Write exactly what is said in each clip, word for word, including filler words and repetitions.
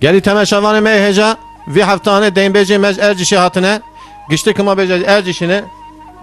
Gelî temaşevanê me hêja, vî heftanê dengbêjê me ji Ercîşê hatine. Giştî ki ma bêje Ercîşî ne.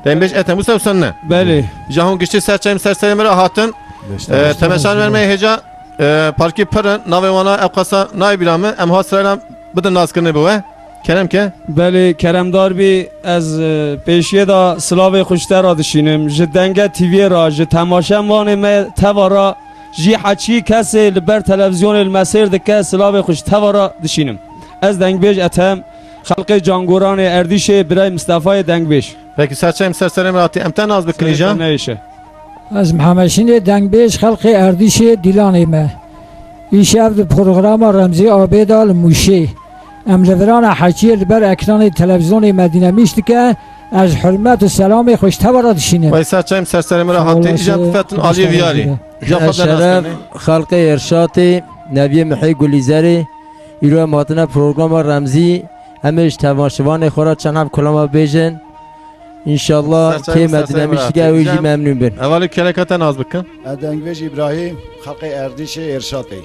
Dengbêj Ethem Musa Husên ne. Belê. Ji hûn giştî ser çem ser serê min re hatin. Beşte. Ee, temaşevanê me hêja, e, parkî pir in, navê wana ew qasa nayê bîra min. Em ha sirayla bidin naskirinê bi we. Kerem ke. Belê, keremdar bî, ez, e, pêşiyê de silavê xwe ji te re dişînim. Ji Denge T V'yê re, ji temaşevanê me teva re, jî heçî kesê li ber televîzyonê li me sêr dike, silavê xwe ji teva re dişînim. Ez dengbêj Ethem, xelkê Cangoranê Erdîşê, birayê Mistefayê dengbêj. Pekî, ser çem ser serê min hatî, em te nas bikin îja. Neyşe. Ez Mihemed Şînê dengbêj xelkê Erdîşê dîlanê me. Îşev di programa Remzî Abê de li Mûşê. Em li virana heçiyê li ber ekranê televîzyonê me dînemîş dike, ez hurmet û selamê xwe ji teva re dişînim. Wey ser çem ser serê min re hatî, îja bifetin aliyê viyarî. Îja xwe şeref xelkê Êrşatê, Neviyê Mihê Gulîzerê, îro em hatine programa Remzî, em ê ji temaşevanê xwe re çend heb kulama bêjin. Înşallah kê me dînemîş dike ew jî memnûn bin. Hevalê, kêleka te nas bikin. Ez dengbêj Îbrahîm, xelkê Erdîşê Êrşatê.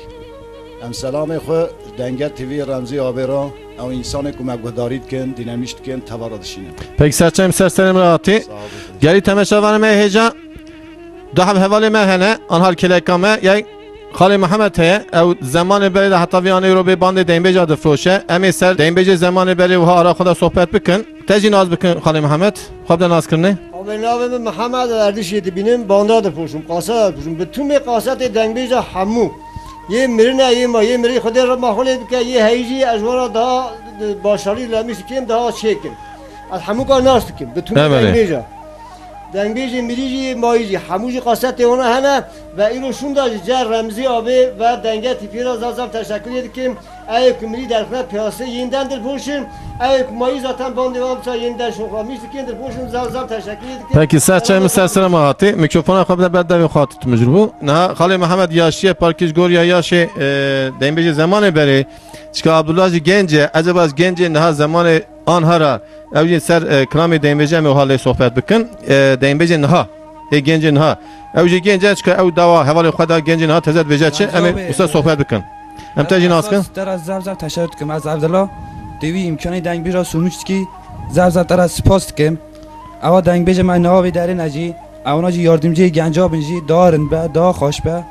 Em selamê xwe Denge T V Remzî Abê re, ew însanê ku me guhdarî dikin, dînemîş dikin, teva re dişînin. Pekî, ser çem ser serê min re hatî. Sağ ol. Gelî temaşevanê me hêja, du heb hevalê me hene, anha li kêleka me, yek Xalê Mihemed heye, ew zemanê berê de heta vê anê îro bê bandê dengbêja difiroşe. Em ê ser dengbêjê zemanê berê wiha ara xwe de sohbet bikin. Te jî nas bikin Xalê Mihemed. Xwe bide naskirinê. Abi, navê min Mihemed, Erdîşê dibînim, banda difiroşim, qaseta difiroşim. Bi tûmê qasetê dengbêja hemû. Yê mirine, yê ma, yê mirî Xwedê rehma xwe lê bike, yê heyî jî ez wara daha, e, başarî lemîş dikim, daha çêkim. Ez hemû ka nas dikim. Bi tûmê dengbêja. Dengbêjê mirî jî, yê mayî jî, hemû jî qasetê wana hene ve îro şûnda jî ce Remzî Abê ve Denge T V re zaf zaf teşekkürê dikim. Ew ê ku mirî derxine piyasê yeniden dilxweş in. Ew ê ku mayî zaten bandê wan bisa yeniden şoxlamîş dikin, dilxweş in, zaf zaf teşekkürê dikim. Pekî, ser çay min ser sira me hatî. Mikrofona xwe bide ber devê xwe hatî tu mijrû. Niha Xalê Mihemed yaşiye parkî ji gor ya yaşê, e, dengbêjê zemanê berê. Çika Abdullah jî genc e. Eceba ji gencê niha zemanê anha ra ew jî ser, e, kilamê dengbêjê em ê wiha lê sohbet bikin. E, dengbêjê niha, ê gencê niha. Ew jî genc e, çika ew dawa hevalê xwe da gencê niha teze dibêje çi, em ê wisa sohbet bikin. Em te jî nas kin. Te re zaf zaf teşekkür dikim. Ez Evdila, tevî îmkanê dengbêj re sonuç dikî, zaf zaf te re spas dikim. Ewa dengbêjê me niha vê derê ne jî, ewna jî yardimciyê genca bin jî, daha rind be, daha xweş be.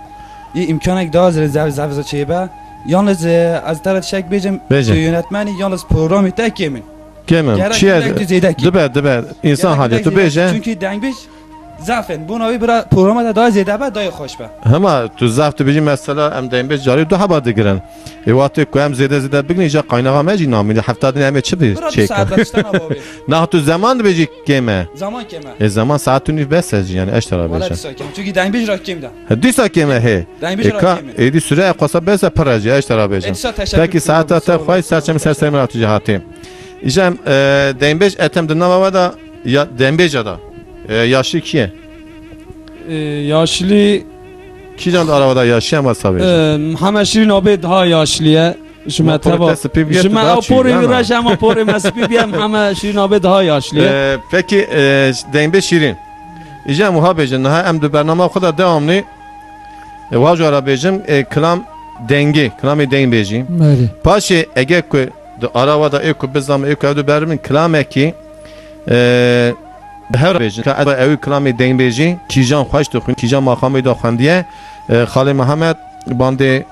Yê îmkanek daha zêde zev-, zev-, zevze çêbe. Yalnız, e, ez te re tiştek bêjim, tu yönetmenî, yalnız programê te kêm in. Kêm in. Gerek çi ye? Zêde kêm. Dibe, dibe. Însan haliye. Tu bêje. Çünkü dengbêj zaf in. Bona wî bira programa te daha zêde be, daha xweş be. Hema tu zaf dibêjî mesela em dengbêj carî du heba digirin. Ê wextê ku em zêde zêde bigrin, îja qaynaxa me jî namîne. Hefta din em ê çi bi çêkin? Bira du saet be, tiştana bavê. Nah tu zeman dibêjî kêm e. Zaman kêm e. Ê, zaman saet û nîv bes e jî, yani eştera bêje. Wala dîsa kêm. Çünkü dengbêj ra kêm de. He, dîsa kêm e hê. Dengbêj ra kêm e. Êdî süre xwesa bes e pir e jî, eştera bêje. Ê, dîsa teşekkür. Peki, saeta te xway, ser çem ser serê min re tu jî hatî. Îja em, e, dengbêj Ethem di nava we de, ya, dengbêja de, e, yaşlî kî ye? E, yaşlî. Kîjan di arawa de yaşlî ye, em wesa bêjin? E, Mihemed Şirîn abê daha yaşlî ye. Ji me teva. Ji me ew porê wî re, ji hema porê me spî bîye, em heme Şîrîn abê daha yaşlî ye. Ee, peki, e, dengbêj Şîrîn. Îja em wiha bêjin, niha em di bernama xwe de dewamlî, e, wiha ji we re bêjim, e, kilam dengê, kilamê dengbêjî. Belê. Paşê ege ku di ara we de ê ku bizam, ê ku ew du beribin kilamekî, e, Bi hev re bêjin, ka ez ew kilamê dengbêjî, kîjan xweş dixwîn, kîjan maqamê de xwendiye, e, Xalê Mihemed, bandê,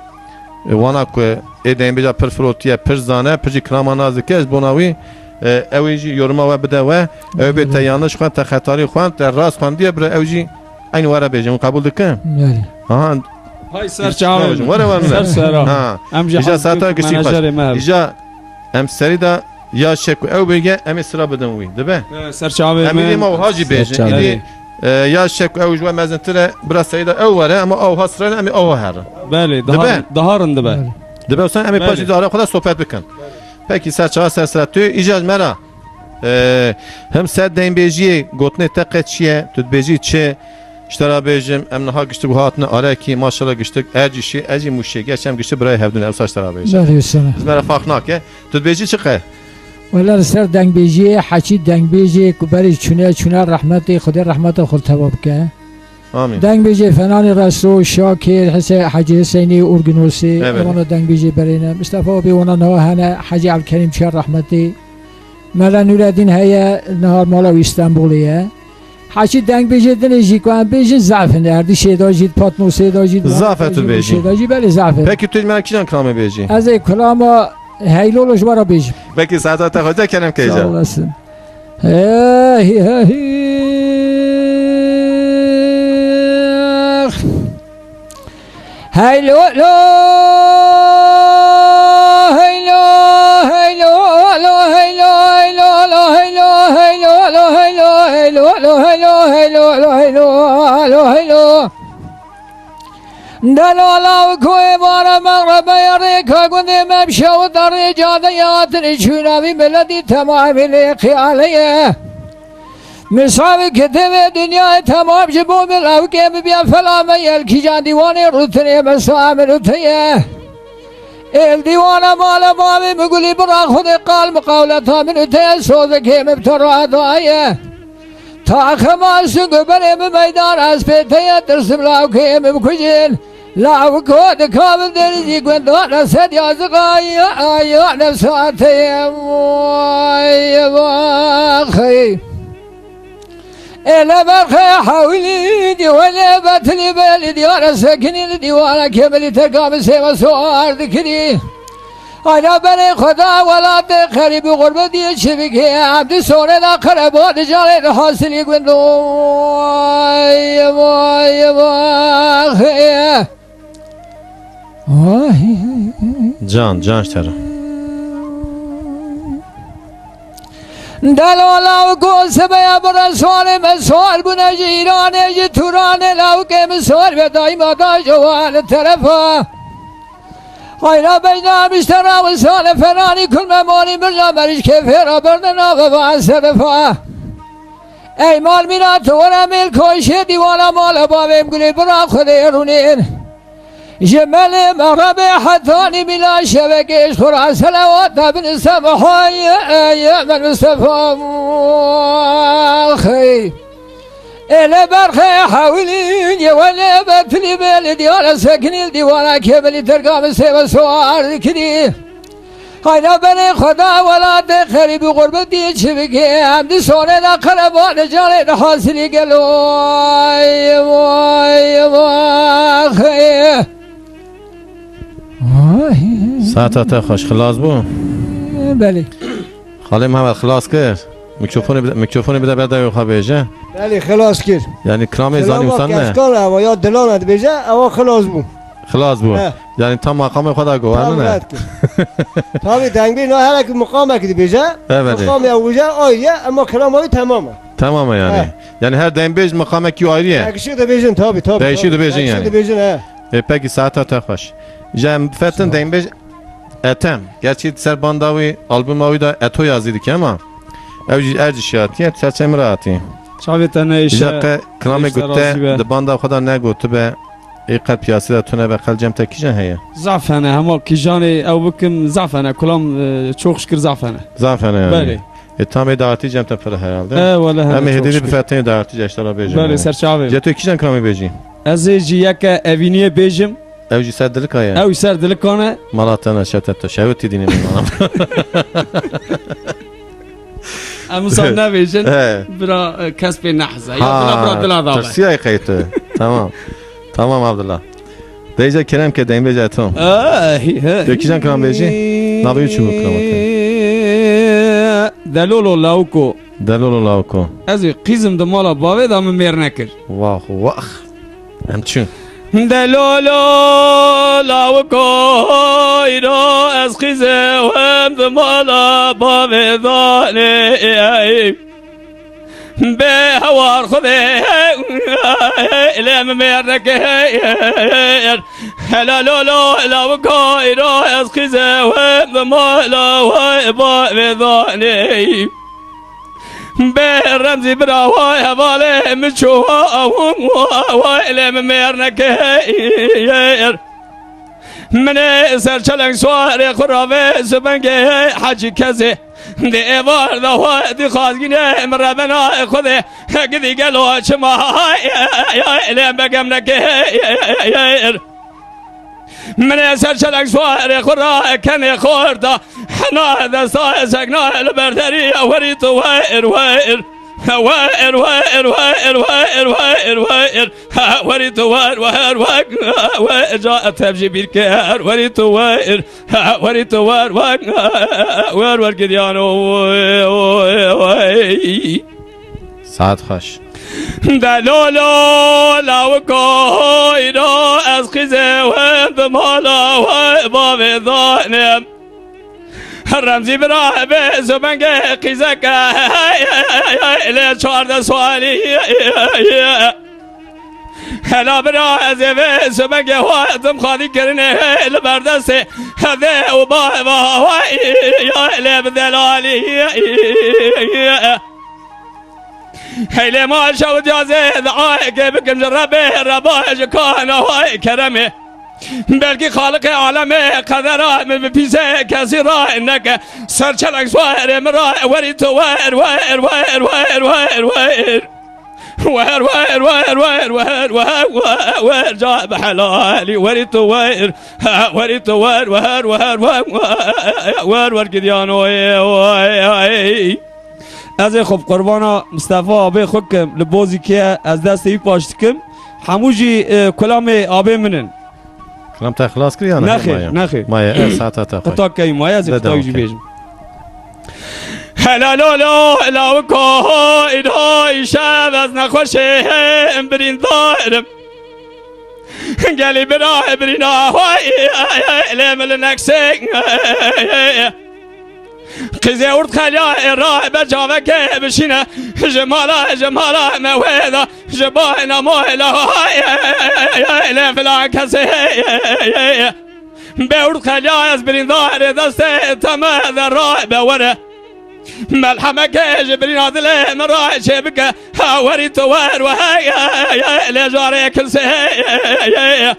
e, wana ku ê dengbêja pir firotiye, pir zane, pir jî kilama nas dike, ez bona wî, e, ew ê jî yoruma we bide we, ew bê te yanlış xwend, te xetarî xwend, te rast xwendiye, bira ew jî eynî we re bêje, hûn qebûl dikin? Belê. Aha. Hay ser çavê. Were were. Ser sera. Ha. Em jî îja saeta giştî xweş. Îja em serî de ya şek û ew bêge, em ê sira bidin wî. Dibe? Ee, ser çavê. Em ê ma wiha jî bêjin. Îdî, e, ya şek û ew ji we mezintir e, bira serî de ew were, ama ew ha sira em ê ew herin. Belê, daha, daha rind dibe. Dibe, sen em ê paşî di ara xwe de sohbet bikin. Pekî, ser çava ser sira tu, îja ji me re. Ee, him ser dengbêjiyê gotinê te qet çi ye? Tu dibêjî çi? Ji te re bêjim, em niha giştik wiha hatine arekî, maşallah giştik Ercîşî, ez jî Mûşê, geç em giştik birayê hevdû ne, ewsa ji te re bêjim. Belê, wisa. Ji me re farq nake. Tu dibêjî çi qe? Wela li ser dengbêjiyê, heçî dengbêjê ku berê çûne, çûne rehmetê, Xwedê rehmeta xwe li teva bike. Amîn. Dengbêjê Fenanê Resto, Şakir, Hise-, Hecî Hiseynî, Urginosî, Evet. ewana dengbêjê berê ne. Mistefa abê wana niha hene, Hecî Elkerîm Çer rehmetî. Mela Nûreddîn heye, niha mala wî Stenbolê ye. Heçî dengbêjê dinê jî ku em bêjin zaf in. Erdîşê de jî, Patmosê de jî, Zaf e tu Erdîşê bêjî. de jî, belê zaf in. Pekî tu ji me re kîjan kilamê bêjî? Ez ê kilama Heylolo ji we re bêjim. Pekî saeta te xweş de kerem keyce. Sağ olasın. Hey, hey, hey. Hey, lo, lo. Hey, lo, hey, lo, lo, hey, lo, hey, lo, lo, hey, lo, hey, lo, lo, hey, lo, hey, lo, lo, hey, lo, hey, lo, lo, hey, lo, lo, hey, lo, lo, hey, lo. Delala û koyê mare mexrebe ye rêka gundê me bi şew derê cadeyê hatinê çûna vî miletî temamî lê xiyalê ye. Misabî kitêbê dinyayê temam ji bo min ewkê min biya fela me yel kîjan dîwanê rûtinê me sa min û te ye. Êl dîwana mala bavê min gulî bira xwedê qal miqawleta min û te ye sozekê min bi te radaye. Taxema sing û berê min meydan ez pê te ye tirsim lawkê min bikujin. Lawiko dika min derî zî gundane sed yazık ay ay ne saate ye. Vay vay. Ele berxe hewlî dîwelê betilî belî diyare sekinî li dîwara kemelî terka min sêva soar dikirî. Ayna berê xweda welatê xerîbî xurbetî çi bike em di sonê de qereba di carê de hasilî gundo. Vay, vay, vay. Vay. Can, can ji te re. Delala û gosibeya bi reswanê me sar bûne ji Îranê, ji Turanê, lawikê min sar be daîma da ji wan terefa. Hayra bejna miştera û sale feranî kul me monî mirca merîj kêfê ra berde nave va serefa. Ey mal mîna tu were mêl koşê dîwana mala bavêm gulê bira Xwedê rûnên. Ji melê me rebê hetanî mîla şevekê ji xwe ra selewata bin Mistefa, ey, ey, min Mistefa, xey. Êle berxê hewlî, yê welê betilî bê li diyara sekinî li dîwana kêmilî terka min sêve soar dikirî. Hayna berê xweda welatê xerîbî xurbetî çi bike? Em di sonê de qereba de carê de hasilî gelo. Ay, vay, vay. Ay. Saeta te xweş, xilas bû? Belê. Xalê Mehmet xilas kir. Mikrofonê bide, mikrofonê bide ber dewê xwe bêje. Belê, xilas kir. Yani kilamê zanî wisa ne? Keskan ewa ya dilana dibêje, ewa xilas bû. Xilas bû. He. Yani tam maqamê xwe da go, Tam ne? red kir. Tabii dengbêj na herek muqamek dibêje. Evet. Muqamê ew bêje ayrı ye, ama kilama wî temam e. Tamam yani. He. Yani her dengbêj maqamekî ayrı ye. Değişik dibêjin tabii, tabii, Değişik tabii. dibêjin Değişik yani. dibêjin, he. E, peki saeta te xweş. Ji em fetin dengbêj Etem. Gerçi ser banda wî, albuma wî de Eto yazî dike ama ew jî er ji şiyatiye, ser çemira hatî. Çavê te ne Ji îşe, qe kilamê îşte gute razî be. Di banda xwe de negotibe, ê qel piyasî de tune be, qel cem te kîjan heye? Zaf hene, hema kîjanê ew bikim zaf hene, kulam, e, çok şükür zaf hene. Zaf hene yani. Belê. E, tamê dahatî cem te pir herhalde. E, wele hene, Em ê çok hêdî şükür. bi fetinê dahatî ji eştara bêjim. Belê, yani. ser çavê. Cem tu kîjan kilamê bêjî? Ez ê jî yeke evîniyê bêjim. Ew jî ser dilika ye. Ew jî ser dilika ne. Mala te ne şewte te şewitî dînê min mala. Em wisa nebêjin. He. Bira, e, kes pê nehze. Ya Ha, bira, bira dila da be. tirsiyayê qey tu. Tamam. Tamam Abdullah. Bêje kerem ke deyn bêje Eto. Ay, hey. Tu kîjan kilam bêjî? Navê wî çi bû kilama te? Delolo lawiko. Delolo lawiko. Ez ê qîzim di mala bavê de min mêr nekir. Wah, wah. Em çûn. Delolo lawiko îro ez qîzê wem di mala bavê danê. Bê hewar xwedê lê min mêr nekir. Hela lolo lawiko îro ez qîzê wem di mala bavê danê. Bê Remzî bira wa hevalê min çû wa wa wa lê min mêr nekir. Min ê ser çeleng suarê xwe ravê zibengê Hecî Kezê. Di êvar de xwe dixwazgîne min rebena Xwedê gidî gelo çima lê begem neke. Min ê ser çelek suarê xwe ra kenê xorta hena desta sekna li ber derî werî tu wer wer. Wer, wer, wer, wer, wer, wer, wer. Werî tu wer, wer, wer, wer, ca tevjî bîr ker. Werî tu wer, werî tu wer, wer, wer, wer, giryano. Saet xweş. De lo, lo, lawiko, îro ez qîzê we bi mala we bavê danim. Remzî bira be zobenge qîzeke lê çardeh salî. Hela bira ez ê vê zobenge xwe dim xalî kirinê li ber destê hevê û ba eva ya lê bi delalî. Heylê ma şewit ya zê diayeke bikim ji Rebê, Reba ji kana hay keremê. Belkî Xaliqê alemê qedera min bi pîsê kesî ra neke. Ser çelek suarê min ra werî tu wer, wer, wer, wer, wer, wer. Wer, wer, wer, wer, wer, wer, wer, wer, ca bi helalî werî tu wer, werî tu wer, wer, wer, wer, wer, wer, wer, giryano ê, oy, oy. Ez ê xwe bi qurbana Mistefa abê xwe kim, li bozî kê ye, ez destê wî paş dikim. Hemû jî, e, kulamê abê min in. Kilam te xilas kir ya ne? Nexêr, maye, nexêr. Maye, e, saeta te xweş. Qita keyî maye, ez ê qita wî jî bêjim. Hela lo lo, lawiko, îro îşev ez nexweşê birîndar im. Gelî bira birîna, lê min li neksê. Qîzê ûrd xelya ê ra be cavekê bişîne. Ji mala, ji mala me wê da, ji bayna moyla, lê filan kesê. Bê ûrd xelya ez birîndarê destê te me de ra be were. Melhemeke ji birîna dilê min ra çê bike. Ha, werî tu wer we, hey, hey, hey, lê jarê kilsê, hey, hey, hey, hey.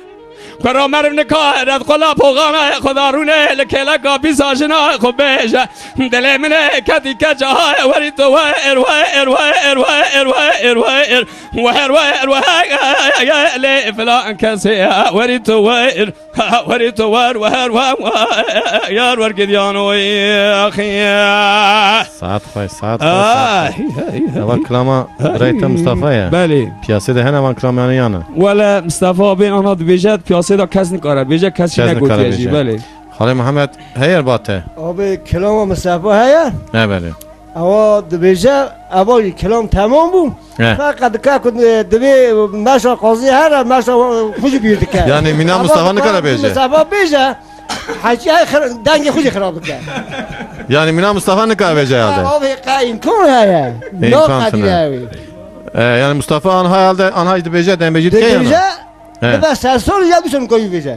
Kuro meriv nikare di qula poxana xwe da rûnê li kêleka pîsa jina xwe bêje. Dilê min ê ketî keça, ha, werî tu wer, wer, wer, wer, wer, wer, wer, wer, wer, wer, wer, hey, hey, hey, hey, lê filan kesê, ha, werî tu wer. Werî tu wer, wer, wer, wer, yar wer giryano, axî. Saet xweş, saet xweş, saet xweş. Ay, ay, ay. Ewa kilama birayê te Mustafa ye. Belê. Piyasê de hene van kilamanê yan e. Wele Mustafa abê ana dibêje, piyasê de kes nikare bêje, kes jî negotiye jî, belê. Xalê Mihemed heye ba te? Abi kilama Mustafa heye? He, belê. Ewa dibêje, ewa kilam temam bû. He. Feqet dike ku, e, divê meşa qazî here, meşa xwe jî bîr dike. Yani mîna Mustafa nikare bêje? Mustafa bêje, heçî her xira-, dengê xwe jî xirab dike. Yani mîna Mustafa nikare bêje herhalde? Abi qe îmkan heye. Îmkan tune. E, yani Mustafa anha herhalde, anha dibêje, dembêjî dike yana. Dibêje, He. Dibe ser sor ya bişon koyî bêje.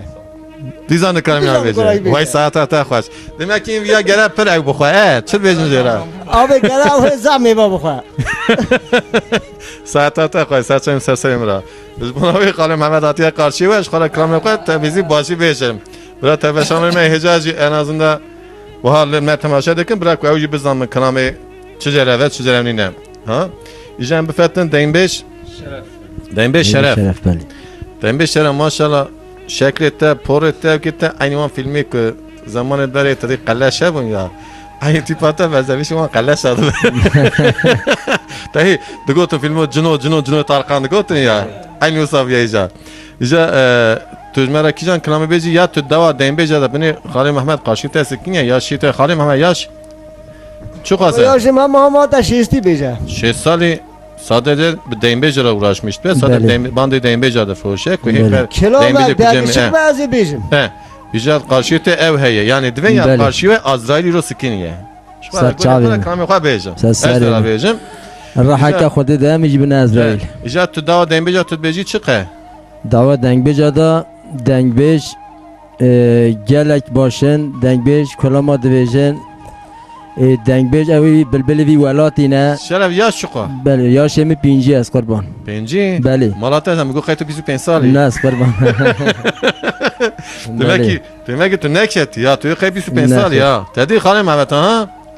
Dîza nikarim ya bêje. Vay saeta te xweş. Demek ki ya gere pir ew bixwe. E, çi bêjin jê re? Abi gere ew hê za mêva bixwe. Saeta te xweş, ser çem ser serê min ra. Ji bona wê Xalê Mihemed hatiye qarşî we, ji xwe re kilamê xwe te bîzî başî bêjim. Bira te veşanê me hêca jî en azından Wiha li me temaşe dikin, bira ku ew jî bizanin kilamê çi jêrev e, çi jêrev nîne. Ha? Îja em bifetin deynbêj. Şeref. Deynbêj Şeref. Şeref, belê. Deynbêj Şeref, maşallah, şeklê te, porê te, evkê te, eynî wan fîlmê ku zemanê berê te dî qeleş hebûn ya. Eynî tîpa te benzerîşê wan qeleş dibe. Te hî digotin fîlmo cino, cino, cino Tarkan digotin ya. Eynî wisa bûye îja. Îja, e, tu ji me re kîjan kilamê bêjî, ya tu dewa deynbêja de binê Xalê Mehmed qarşî te sikiniye, ya şî te Xalê Mehmed, ya ş-, çi xwase? Ya ji me Mehmed de şêstî bêje. Şêst salî sadece bi deynbêj re uğraşmış be, sadece Belê. deyn-, bandê deynbêja de firoşe, ku hê Belê. Kilam deynbêjê me, ku cemê, dermişik he. me ez ê bêjim. He, îja qarşî te ew heye, yani divê ya Belê. qarşî we Azraîlî ro sikiniye. Ser çavê min. Kilamê xwe bêjim. Ser serê min. Ez te bêjim. Raheke Xwedê de em jî bin Ezraîl. Îja tu dawa dengbêja tu dibêjî çi qe? Dawa dengbêja da dengbêj, e, gelek baş in, dengbêj kulama dibêjin. E, dengbêj ew ê bilbilê vî welatî ne. Şeref yaş çiqo? Belê, yaşê min pêncî ez qurban. Pêncî? Belê. Mala te ez em got qey tu bîst û pênc salî. Ne ez qurban. Demek Belê. ki, demek ki tu neketî ya, tu yê qey bîst û pênc salî Neketî. ya. Te dî Xalê Mehmet ha?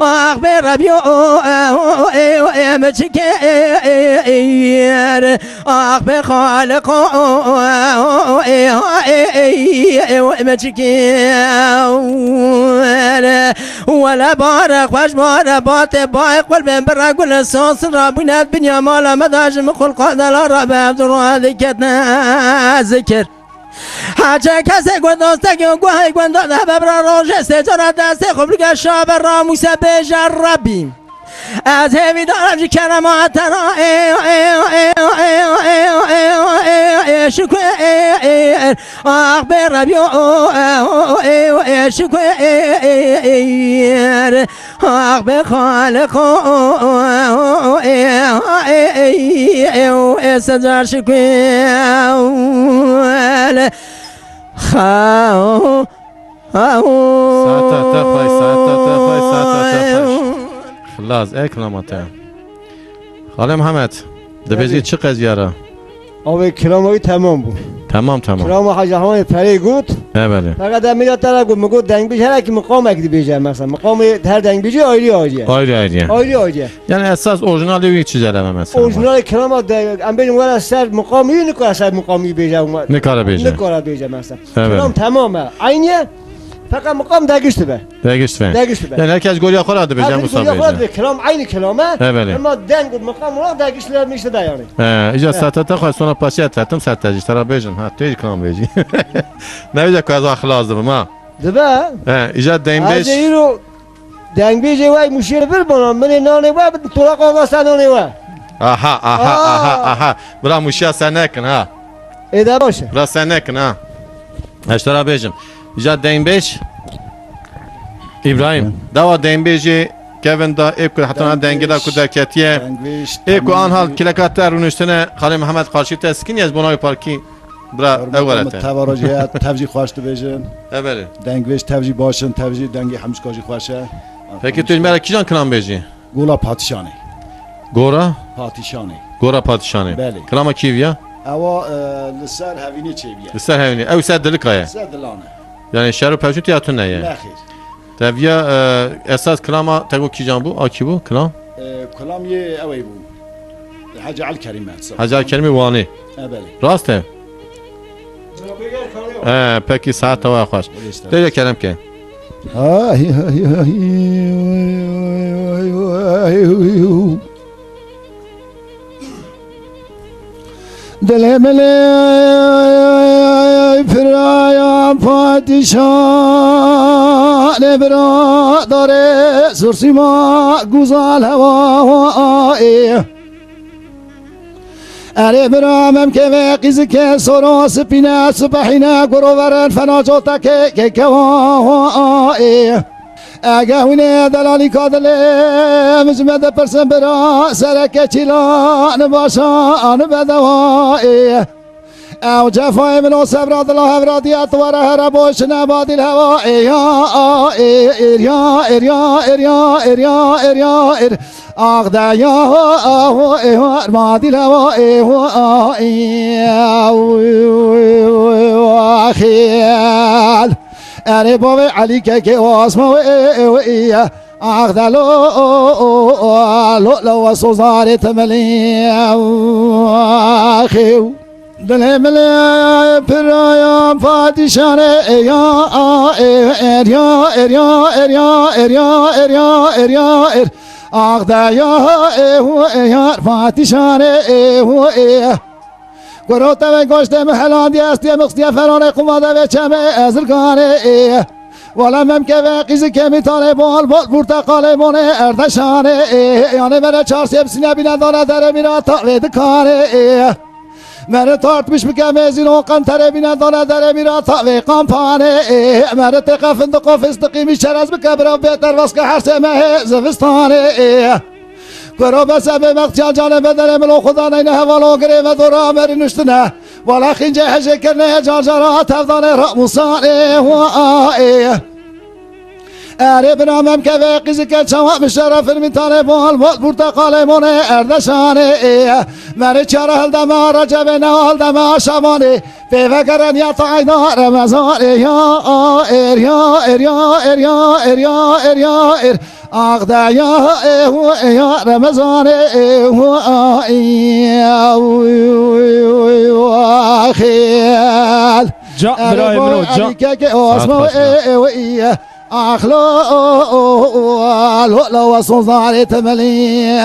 Ax bê Rebî, em çi kêr. Ax bê Xaliq, em çi kêr. Wele bare xweş bare batê bayê qulbên bira gule sosin rabûne dinya mala me da ji min xulqa dela rabe evdu ra diketne zikir. Hece kesê ku dostek yo guhê gunda de bebra roje sê cara destê xwe bige şabe ramûse bêje Rabbî. Ez hêvî darim ji kerema te ra ê ê ê şikir. Ax bê Rebî ê şikir. Ax bê Xaliq ê secar şikir. Xew. Saeta te xweş, saeta te xweş, saeta te xweş. Xilas, ey kilama te. Xalê Mihemed, dibêjî çi qeziya ra? Avê kilama wî temam bû. Temam, temam. Kilama Hacî Ehmedê Perê got. He, belê. Feqet em ya te re got, min got dengbêj here ki miqamek dibêje mesela. Miqamê her dengbêjî ayrı ayrı ye. Ayrı ayrı ye. Ayrı ayrı ye. Yani esas orijinalê wî çi celebe mesela? Orijinalê kilama de, em bêjin were ser miqamî, nikare ser miqamî bêje. Nikare bêje. Nikare bêje mesela. Evet. Kilam temam e. Aynı ye. Feqet miqam degişt be. Degişt be. Degişt be. Yani herkes goriya xwe ra dibêje, Musa bêje. Kilam aynı kilam e. Evet. Ama deng û miqam olarak degişt be işte de yani. He, ica saete te xwe sona pasiya tertim ser te jî, te ra bêjin. Ha, tu jî kilam bêjî. Ne bêje ku ez xilas dibim ha. Dibe. He, ica dengbêj. Ez îro dengbêjê we muşê bir bana. Min ê nanê we, tolaq ava sen nanê we. Aha, aha, aha, aha. Bira muşiya sen nekin ha. Ê de baş e. Bira sen nekin ha. Ez te ra bêjim. Îca dengbêj. Îbrahîm. Dawa dengbêjê kevin da ê ku heta dengê da ku derketiye. Ê ku an hal kileka te rûniştine Xalê Mihemed qarşî te sikiniye ez bona wî parkî. Bira, ew were te. Teva rojê ya, tev jî xweş dibêjin. Evelê. Dengvêj tev jî baş in, tev jî dengê hemşka jî xweş e. Peki tu ji me re kîjan kilam bêjî? Gola Patîşanê. Gora? Patîşanê. Gora Patîşanê. Belê. Kilama kî viya? Ewa, e, li ser hevînê çêviye. Li ser hevînê. Ew ser dilika ye. Ser dilane. Yani şer û pevçûn tiya tune ye. Nexêr. Te viya, e, esas kilama te got kîjan bû? A kî bû? Kilam? E, kilam yê ew ê bû. Hecî Elkerîm e. Hecî Elkerîmê Wanê. E, belê. Rast e? E, pekî saeta we xweş. Belê, işte. Têje kerem ke. Ay, ay, ay, ay, ay, ay, ay. Dilê min ê piraya padîşanê biradarê sursîma guzal hewa ê. Erê bira memkê vê qîzikê soro sipîne sipehîne guro verin fena cotekê kêkewa ê. Ege hûnê delalîka dilê, min ji me dipirsin bira, sereke çîlan başan bedewayê. Ew cefayê min o sebra dila hevra diya tu were here boşine badîl hewa ê ya ê êr ya êr ya êr ya êr ya êr ya êr. Ax de ya ê her badîl hewa ê xêl. Erê bavê Elî kekê asma wê wê ye. Ax de lo lo lo we sozarê te milê xêw. Dilê milê piraya padîşanê ê ya ê êr ya êr ya êr ya êr ya êr ya êr ya êr ya êr. Ax de ya ê hu ê yar padîşanê ê hu ê. Guro te ve goştê min helandiye, estê min xistiye feranê quma de ve çemê ezirganê ê. Wala memke ve qîzikê mîtanê bol bol porteqalê monê erdeşanê ê. Yanê mere çar sê bisîne bîne dane derê mîra ta vê dikanê ê. Mere tartmış bike mêzîn o qenterê bîne dane derê mîra ta vê kampanê ê. Mere têqe findiq o fistiqî mî çerez bike bira bê dervaske her sê mehê zivistanê ê. Kuro bese bê mextiya canê bedenê min o xuda neyne heval o girê me dora merî nuştine. Wala xîncê hejê kirine car cara tevdanê ramûsanê wa ê. Erê bira memke vê qîzike çawa bi şerefin mîtanê bol bol porteqalê monê erdeşanê ê. Merê çara hildeme recebê ne hildeme şabanê. Pê vegere niyata ayna remezanê ya êr ya êr ya êr ya êr ya êr ya êr. Ax de ya ê hu ê ya remezanê ê hu a ê xêl. Ca birayê min o, ca. Erê bavê Elî kekê asma ê ê wê ye. Axlo, lo, lo, wa son zarê temelî,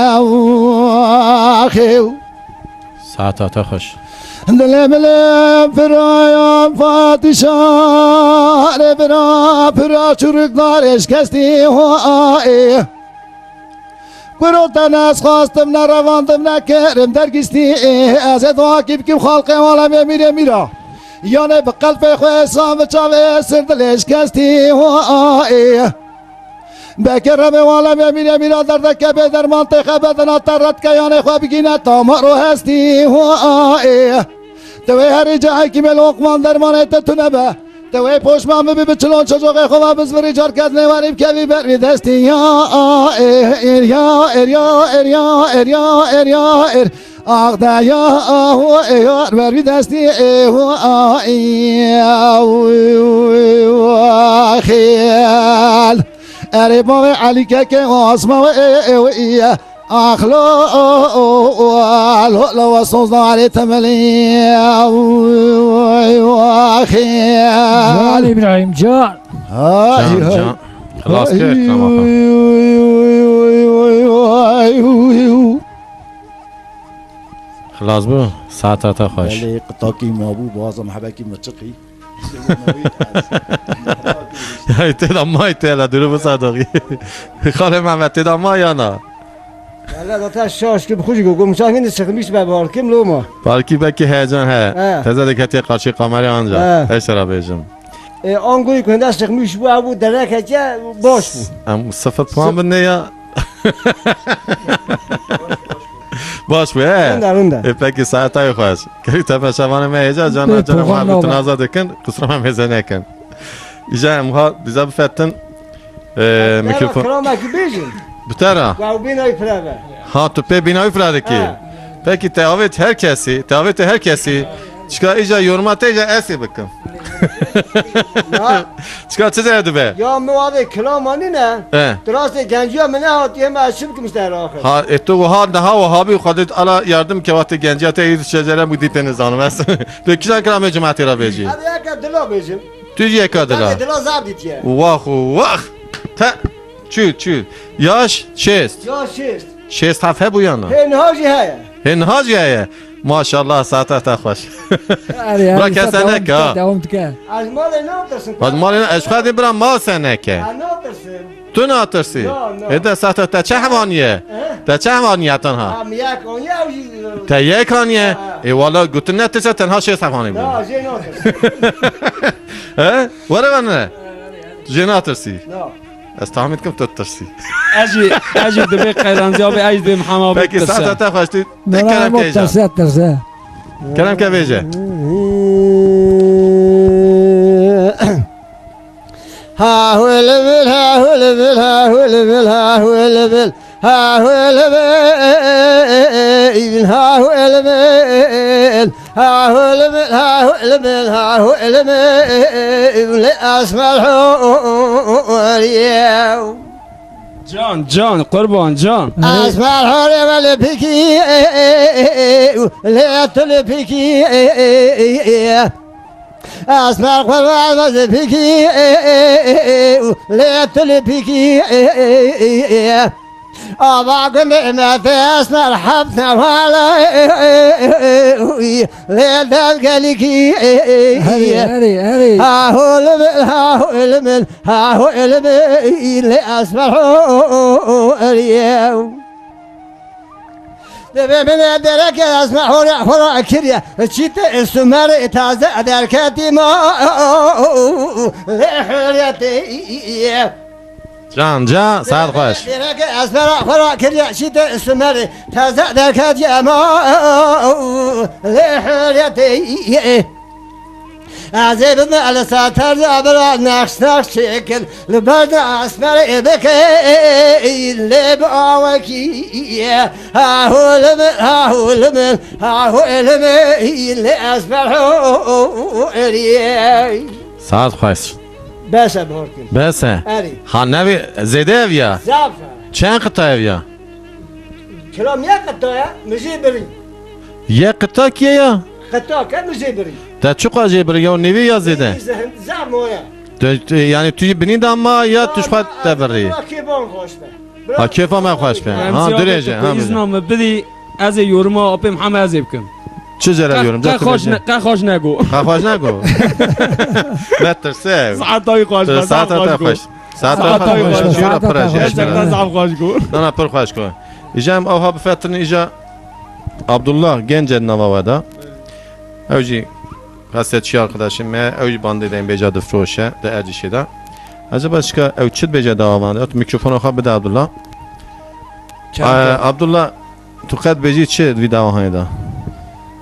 axê. Saeta te xweş. Dilê milê piraya Fatîşa, rê bira pira çurikdar eşkestî ho aê. Kuro te ne ez xwestim, ne revandim, ne kerim dergîstî. Ez ê dua kî bikim xalqê alemê mîrê mîra. Yanê bi qelpê xwe êsan bi çavê sir dilê şikestî ho aê. Bekeremê alemê mîrê mîra derdeke bê derman tê xebedina te redke yanê xwe bigîne tamar û hestî ho aê. Te wê herî cehekî mê Loqman dermanê te tune be. Te wê poşman bibî bi çilon çocoxê xwe ve bizvirî carkez nêwerî bikevî ber wî destî ya er ya er ya er ya er ya er ya er. Ax de ya ho e yar ber wî destî e ho a e xêl. Erê bavê Elî keke asma we e e we e. Axlo, lo, lo, wa sozdarê temelî. Can, can. Xilas kir, tamam. Xilas bû, saeta te xweş. Belê, qitakî mabû, baza mehbekî miçiqî. Ya, tê de may tê la, duru bu sadoği. Xalê Mehmet, tê de may ya na? Valla zaten şaş ki bu xujik, gomşan hindi çıkmış be barkim loma. Balkî belkî heyecan he. He. Teze de ketiye karşı kamera anca. He. Eştera bêjim. E, angoyî ku hinde çıkmış bu, bu derek heke baş bu. Em sıfır puan bin ne ya? Baş bû, he? Rinda, rinda. E, pekî, saeta wî xweş. Kerî temaşevanê me hêja, cana, cana puan me nava. Tinaza dikin, qusura me mêze nekin. Îja em ha bize bifetin, e, mikrofon. Kilamekî bêjin. Bi te ra? Wa bîna wî pira be. Ha, tu pê bîna wî pira dikî. He. Pekî, te avêt her kesî, te avêt her kesî. Çika îja yoruma te îja esê bikim. Ya. Çika çi zehir dibe? Ya, mi wavê kilama nîne. He. Dirastê genciya min nehatiye, me çi bikim işte axir. Ha, e, tu wiha niha wiha bî, Xwedê ala yardim ke wextê genciya te yî şecere bû dî pê nizanim ez. Tu kîjan kilamê cemaetê ra bêjî? Ev yeka dila bêjim. Tu yeka dila. Ev dila zaf dîtiye. Wah û wah. Te, çû, çû. Yaş şêst. Yaş şêst. Şêst heft hebû ya na? Hê niha jî heye. Hê niha jî heye. Maşallah, saeta te xweş. Erê, erê, bira kese neke ha. Dewam dike. Ez malê natirsim. Bak malê na, ez xwedî bira mal se neke. Ez natirsim. Tu natirsi? Na, na. Ê de saeta te çehvaniye? He? Te çehvaniye tenha? Ha, mi yek aniye ew jî. Te yek aniye? Ha. Ê wala gotin netirse tenha şêst hevaniye bû. Na, jê natirsim. He? Were wene? Jê natirsi? Na. Ez tahmin dikim tu ditirsî. Ez jî, ez jî divê qeyranziya bê, ez jî divê Mihemed Pekî, saeta te xweş, tu tek kerem ke vêje. Tirse, tirse. Kerem ke vêje. Ha hul bil, ha hul bil, ha hul bil, ha hul bil. Ha hul bil, ha hul bil, ha hul bil, ha hul bil, ha hul bil, lê esmer huriye. Can, can, qurban, can. Esmer huriye ve lê piki, lê tu lê piki, Esmer xwe ve piki, lê tu lê piki. Ava gundê me te esmer heft newala, lê dev gelikî. Herê, herê, herê. Ha hol min, ha hol min, ha hol min, lê esmer hol. Divê min e dereke ez me hore xora kiriye. Çîte sumerê taze derketî ma lê huriyetê. Can, can, saet xweş. Dereke ez me xora kiriye. Çîte sumerê taze derketiye ma lê huriyetê. Ez ê bime li ser terza bira nexş nexş çêkin. Li ber de esmerê bike lê bi awekî. Ha hol min, ha hol min, ha hol min, lê esmer hol. Saet xweş. Bes e, borkin. Bes e. Erê. Ha, nevê zêde ev ya? Zaf e. Çend qita ev ya? Kilam yek qita ye, min jê birî. Yek qita kiye ya? Qita ke min jê birî. Te çiqa jê birî ya, nêvî ya zêde? Zaf moye. Tu, tu, yani tu jî binî de ma ya tu ji xwe te birî? Kêfan xweş be. Ha, kêfa me xweş be. Ha, Remzi abi, dirêje, tu ha, izna min bidî, ez ê yoruma apê Mihemed ez ê bikim. Çi jere yorum? Qe xweş ne, qe xweş nego. Qe xweş nego. Me tirse. Saeta wî xweş be, saeta te xweş. Saeta te xweş. Saeta te xweş. Jîra pira jî. Gerçekten zaf xweş go. Dana pir xweş go. Îja em awha bifetirin îja Abdullah Gence nava we da. Ew jî Xesetçî arkadaşê me, ew jî bandê dengbêja difroşe, di Erdîşê de. Eceba çika ew çi dibêje dawa van de? Mikrofona xwe bide Abdullah. Çend Ee, Abdullah, tu qet bêjî çi di vî dawahanê de?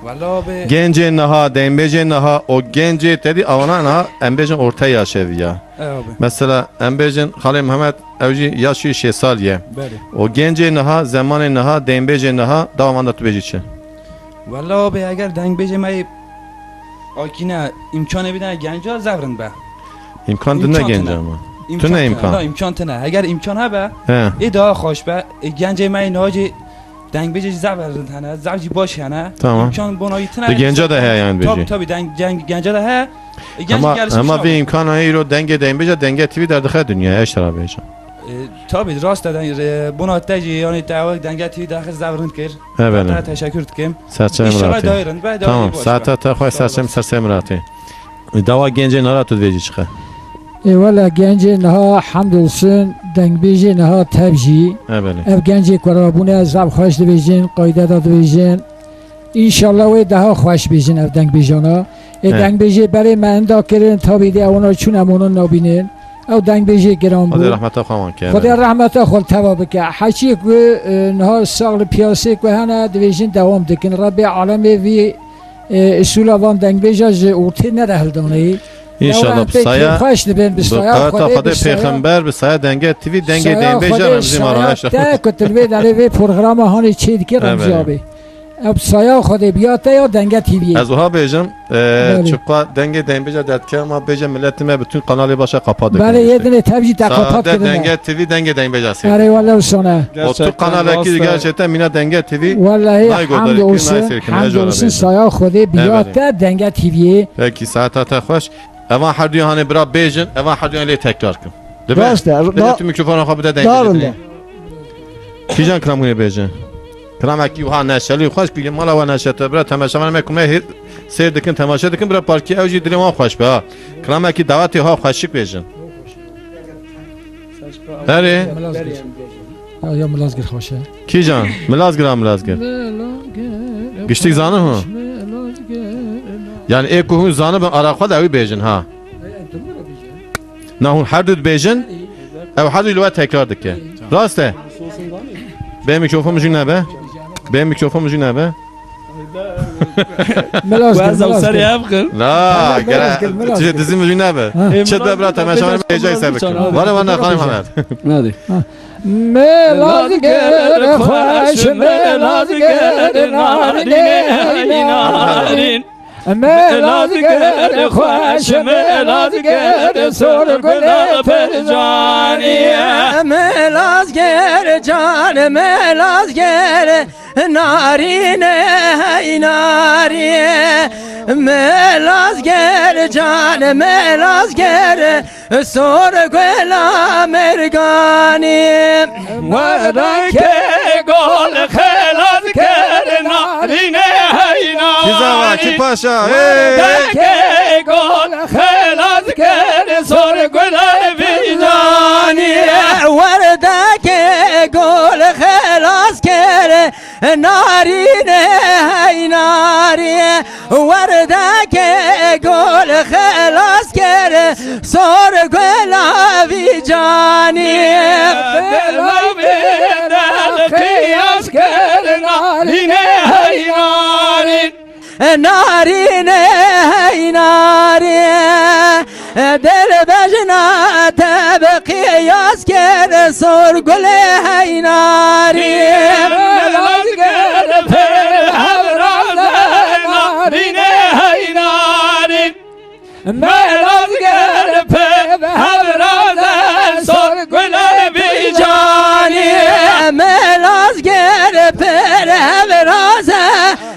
Wela abi. Gencê niha, dengbêjê niha, o gencê te dî avana niha, em bêjin orta yaşê vî ya. E abi. Mesela, em bêjin Xalê Mihemed, ew jî yaşî şêst sal ye. Belê. O gencê niha, zemanê niha, dengbêjê niha, dawa van de tu bêjî çi? Wela abi, eger dengbêjê me yê akîne îmkanê bidene genca, zevrin be. Îmkan tine genca me. Tune îmkan. Na, îmkan tine. Eger îmkan hebe, He. ê daha xweş be. Ê gencê me yê niha jî dengbêjê jî zevrin hene, zev jî baş hene. Tamam. Îmkan bona wî tine. Di genca de heye yani bêjî. Tabii, tabii, deng-, deng-, genca de heye. Ê, genc Ama, gelişmiş ama abi. Vê îmkana heyro dengê dengbêja, dengê T V derdixîne dinyayê, eştera bêjim. E, tabii, rast e, e, bona te jî, yani, te ew dengê T V daxil zevrin kir. He, belê. Te teşekkür dikim. Serçe Emre Atî. Înşallah daîrin, be, daîrin. Tamam, saeta te xweş, serçe, serçe Emre Atî. Dawa gencê niha tu dibêjî çi xe? Ê, wela gencê niha, hemd olsun, dengbêjê niha tev jî. He, belê. Ev gencê ku rabûne, zaf xweş dibêjin, qayde de dibêjin. Înşallah wê daha xweş bêjin ev dengbêjana. Ê, He. dengbêjê berê me enda kirin, tabî dê ewana çûn em wana nabînin. Ew dengbêjê giran bû. Xwedê rehmeta xwe wan ke, Xwedê belê. rehmeta xwe li teva bike. Heçî ku, e, niha sax li piyasê ku hene, dibêjin dewam dikin. Rebbê alemê vî, e, îsûla van dengbêja ji ortê nede hildanê. Înşallah, Lewra em pê bi saya, kêfxweş dibin, bi bi saya qeweta Xwedê, Xwedê bi saya, pêxember, bi saya denge T V, dengê saya dengbêja Xwedê, Remzî saya Maran. Te ku tu li vê derê vê programa hanê çê dikî, Remzî Evet. abi. Ev saya Xwedê biya te ya denge T V'yê. Ez wiha bêjim, e, Belê. çiqa dengê dengbêja derdikeve, ma bêje miletê me bütün kanalê başa qapa dikin Belê, işte. Yê dinê tev jî te Sade qapat kirine. Denge T V, dengê dengbêja seyr. Erê wele wsane. O tu Gerçekten kanalekî rast e. gerçekten mîna denge T V. Wellahî nayê hemd godarî kir, olsun, nayê seyr kir, hemd neyê olsun, codarî kir. saya Xwedê biya Evet. te denge T V'yê. Peki, saeta te xweş. Evan her duyan hanê bira bêjin, evan her duyan lê tekrar kin. Dibe? Rast e, Dibe da-, tu mikrofona xwe bide dengê darin T V'yê. de. Kîjan kilam hûn ê bêjin? Kilamekî wiha neşelî xweş ku yê mala we neşete bira temaşevanê me ku me hê-, seyr dikin, temaşe dikin, bira parkî ew jî dilê wan xweş be ha. Kilamekî dawetê ha xweşik bêjin. Erê. Milaz gir. Ya, ya milaz gir xweş e. Kîjan? Milaz gir ha milaz gir. Giştik zanin hûn? Yani ê ku hûn zanibin ara xwe de ew ê bêjin ha. Na hûn her du dibêjin, ew her du li we tekrar dike. Rast e? Bê mikrofon mijû nebe. Bê mikrofon mijû nebe. Milaz gir, milaz gir. Ev xir. La, Milaz gere, gir, milaz çi gir. Dizî mijû nebe. Ha. Çi de bira temaşa me hêjayî ser bikin. Vale vana xalim Hamer. Hadi. Milaz gir xweş, milaz gir narînê, hey narin. Milazger xweş, milazger sor gulê pircanî. Milazger can, milazger narîne hey narî. Milazger can, milazger sor gula merganî. Werdekê gol xelas ker narîne hey narî. Kî zava, kî paşa, hey. Werdekê gol xelas ker sor gula vîcanî. Werdekê gol xelas ker Narîne hey narî, werdekê gol xelas kir, sor gula vîcanî. Dela vê del qiyas kir, narîne hey narî. Narîne hey narî, dil bejna te bi qiyas kir, sor gulê hey narî. Milazger pir hevraz e, narîne hey narî. Milazger pir hevraz e, sor gulê vîcanî. Milazger pir hevraz e,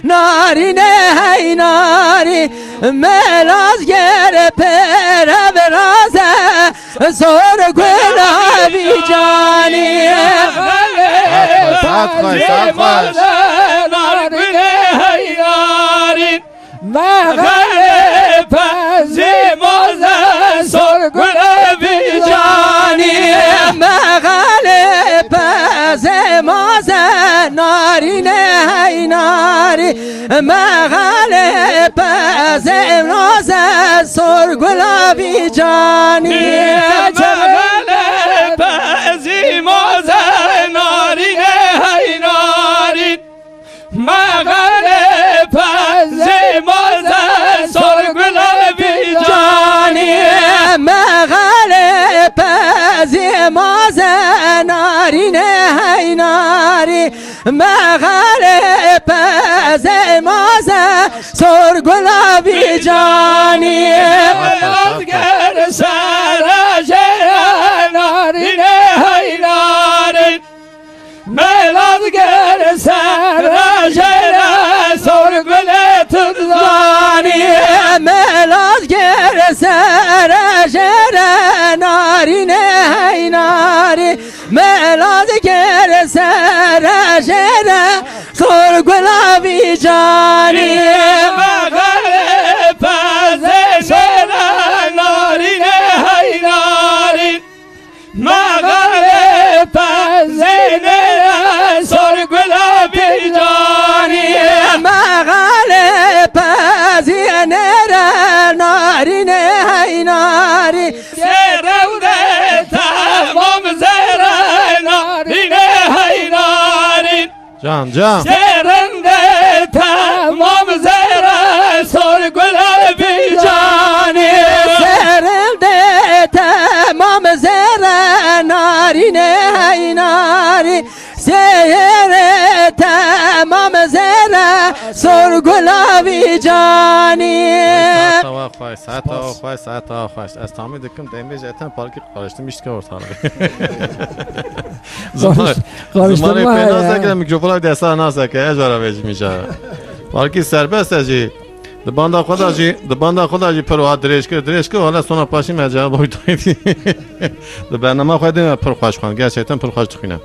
narîne hey narî. Milazger pir hevraz e, Zor gulabî canî. Saet xweş, saet xweş, saet xweş. Nar gulê heynarin. Mexelê pezî moze sor gulabî canî. Mexelê pezî moze narînê heynarî. Mexelê pezê noze sor gulabî canî. Mexelê pezî moze narînê heynarî. Mexelê pezî moze sor gulabî canî. Mexelê pezî moze narînê heynarî. Mexelê pezê moze sor gulabî canî. Melazger sere jêre narînê heynarî. Melazger sere jêre sor gulê tunzanî. Melazger sere jêre narînê heynarî. Melazger sere jêre sor gulabî canî. Mexelê pezê jêre narînê heynarî. Mexelê pezî nêre sor gulabî canî. Mexelê pezî nêre narînê heynarî. Sê rewde temam zêre narînê heynarî. Can, can. Serinde temam zere sor gulabî canî. Serinde temam zere narîne heynarî. Seyre temam zere sor gulabî canî. Saeta we xweş, saeta we xweş, saeta we xweş. Ez tahmin dikim, demê ji eten parkî karıştırmış ki ortalığı. Zimar-, karış-, zimarê karıştırma pê ya. Naseke, mikrofona desta naseke, ez ara vecimî ca. Balkî serbest e jî. Di banda xwe de jî, di banda xwe de jî pir wiha dirêj kir, dirêj kir, wala sona paşî me cevab oy dayî. Di bernama xwe de me pir xweş xwend, gerçekten pir xweş dixwîne.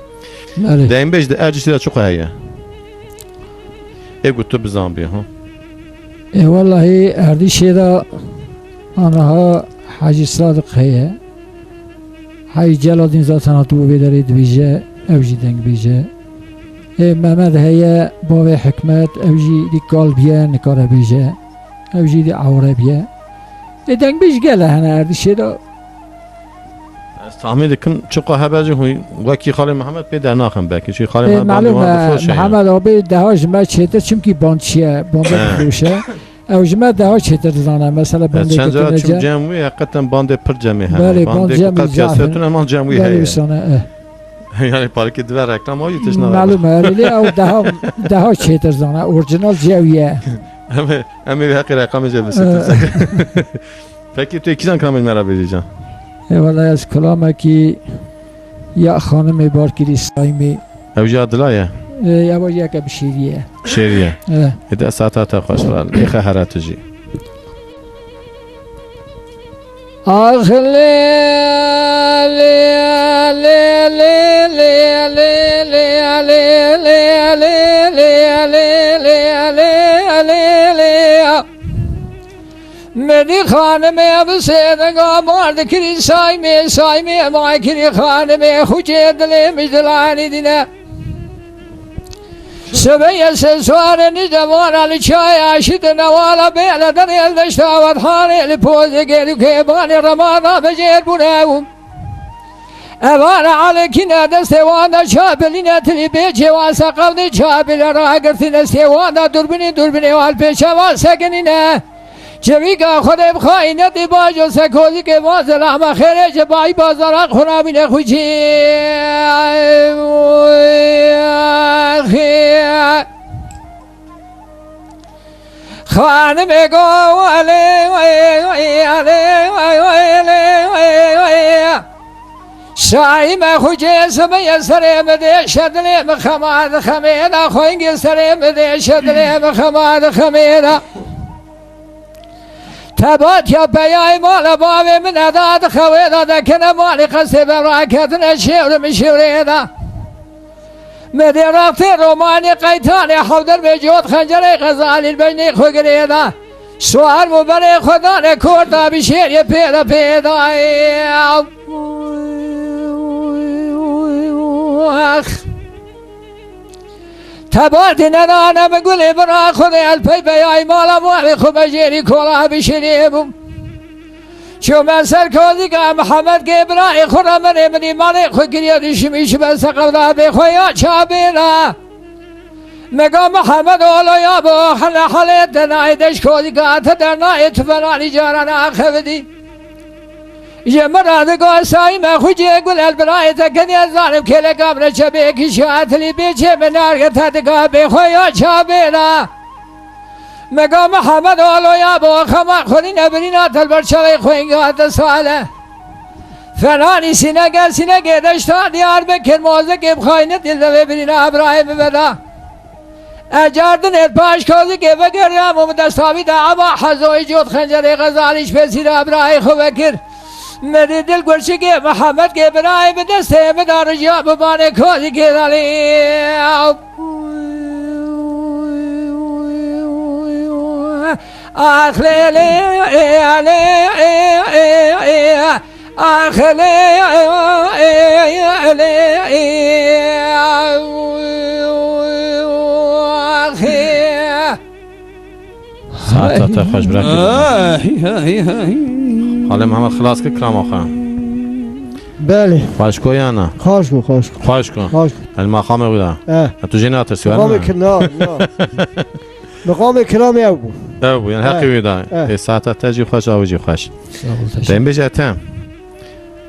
Belê. Deynbêj di Erdîşê de çi xwe heye? Ê ku tu bizanbî, ha? Ê, wellahî Erdîşê de aniha Hecî Sadiq heye. Hecî Celadîn zaten hatibû vê derê dibêje, ew jî dengbêj e. Ê, Mehmed heye, bavê Hikmet, ew jî dî kal bîye, nikare bêje. Ew jî dî ewre bîye. Ê, dengbêj gele hene Erdîşê de. Ez tahmin dikim, çiqa hebe jî hûn wekî Xalê Mihemed pê dernaxin belkî. Çi Xalê Ê, Mihemed malum bandê wan e, difroşe ya. Mihemed abi deha ji me çêtir, çimkî bandçî ye, bandê He. difroşe. Ew ji me deha çêtir dizane. Mesela Ez bandê çend cara dikine çim ce- cem wî, heqeten bandê pir cemê hene. Belê, Bandê band cemê ku qet zaf hene. Kesretûn, eman cem wî Belê heye. wîsane, eh. Yani parkê dibe reklam o, yetiş nara. Malum e, erê lê ew deha, deha çêtir zane. Orjinal cewiye. Em ê, em ê heqê reklamê jê bisetin. Eh. Peki tu kîjan kilamê me re bêjî can? Ê, wela ez kilamekî ya xanimê Barkirî Saymî. Ew jî ya Dila ye? Ê, ew jî yeke bi şêrî ye. Şêrî ye. Ê. Ê de saeta te xweş be. Lêxe here tu jî. Ax lê, lê, lê, Medî xanimê bi sêdinga bar dikirî Saymê, Saymê ma kirî xanimê xucê dilê mij dilanî dîne. Sibê ye se suare nî de vana li çaya şî de newala bê le derê li deşta Wedhanê li pozê gêrûkê banê remada bejêr bûne û Evana alekîne destê wan de çapilîne tilî bê çêwa se qevdê çapile ragirtîne stê wan de durbinî durbinê wan pêşe wan sekinîne. Çevîka Xwedê bi xayînetî bajo se kozîkê wan zelama xêrê ji bayî bazara xunabîne xwîçî. Xanimê go elê, elê, elê, elê, elê, elê. Şahî me xucê simeye serê min dê şedilê min xema di xemê de, xwengê serê min dê şedilê min xema di xemê de. Hebat ya peyayê mala bavê min eda dixewê da dekene malê qesê be raketine şêwrim şêwrê da. Me dê raxtê romanê qeytanê hewder bê cot xencerê xezalî bejnê xwe girê da. Suar bû berê xwe dane korda bi şêrê pê de pê da. Ax. Tebatî nedane min gulê bira xwe de el pey beyayî mala malê xwe bejêrî kola bişirî bûm. Çûme ser kozîka Mihemed kê birayê xwe re min ê min îmanê xwe kiriye dişimî ji ber seqevda bê xwe ya çabêra. Me ga Mihemed olo ya bo hele hele te nayê deş kozîka te dernayê tu felanî carana axevidî. Ji min re digo sayî me xwicê gul el birayê te kenî ez zanim kêleka min re çebê kişa etilî bê çê min nerge te diga bê xwe ya çabêra. Me ga Mihemed oloya bo xema xwedî nebirîna telber çavê xwe înga te sale. Felanî sînege sînegê deşta Diyarbekir mozekê bi xayînê dil devê birîna Ebrahîm bibeda. Ecardinê paş kozikê vegeriya û bi desta wî de eba hezoyî cot xencerê xezalî ji pêsîra birayê xwe vekir. Merî dil gurçikê Mihemed kê birayê bi destê min de rijiya bibanê kozikê dalê. Ax lê lê, lê, lê, ax lê, lê, lê, ax. Saeta te xweş bira. Ay, ay, ay. Xalê Mihemed xilas kir kirama xwe. Belê. Xweş ko yana? Xweş bû, xweş bû. Xweş ko. Xweş bû. El maqamê wî da. Eh. Ha, tu jê natirsî, were Maqamê ne? Kir-, na, na. Maqamê kiramê ew bû. Ew bû, yani Eh. heqê wî da. Eh. Ê, saeta te jî xweş, awî jî xweş. Sağ ol, teşekkür. Dem bêje te.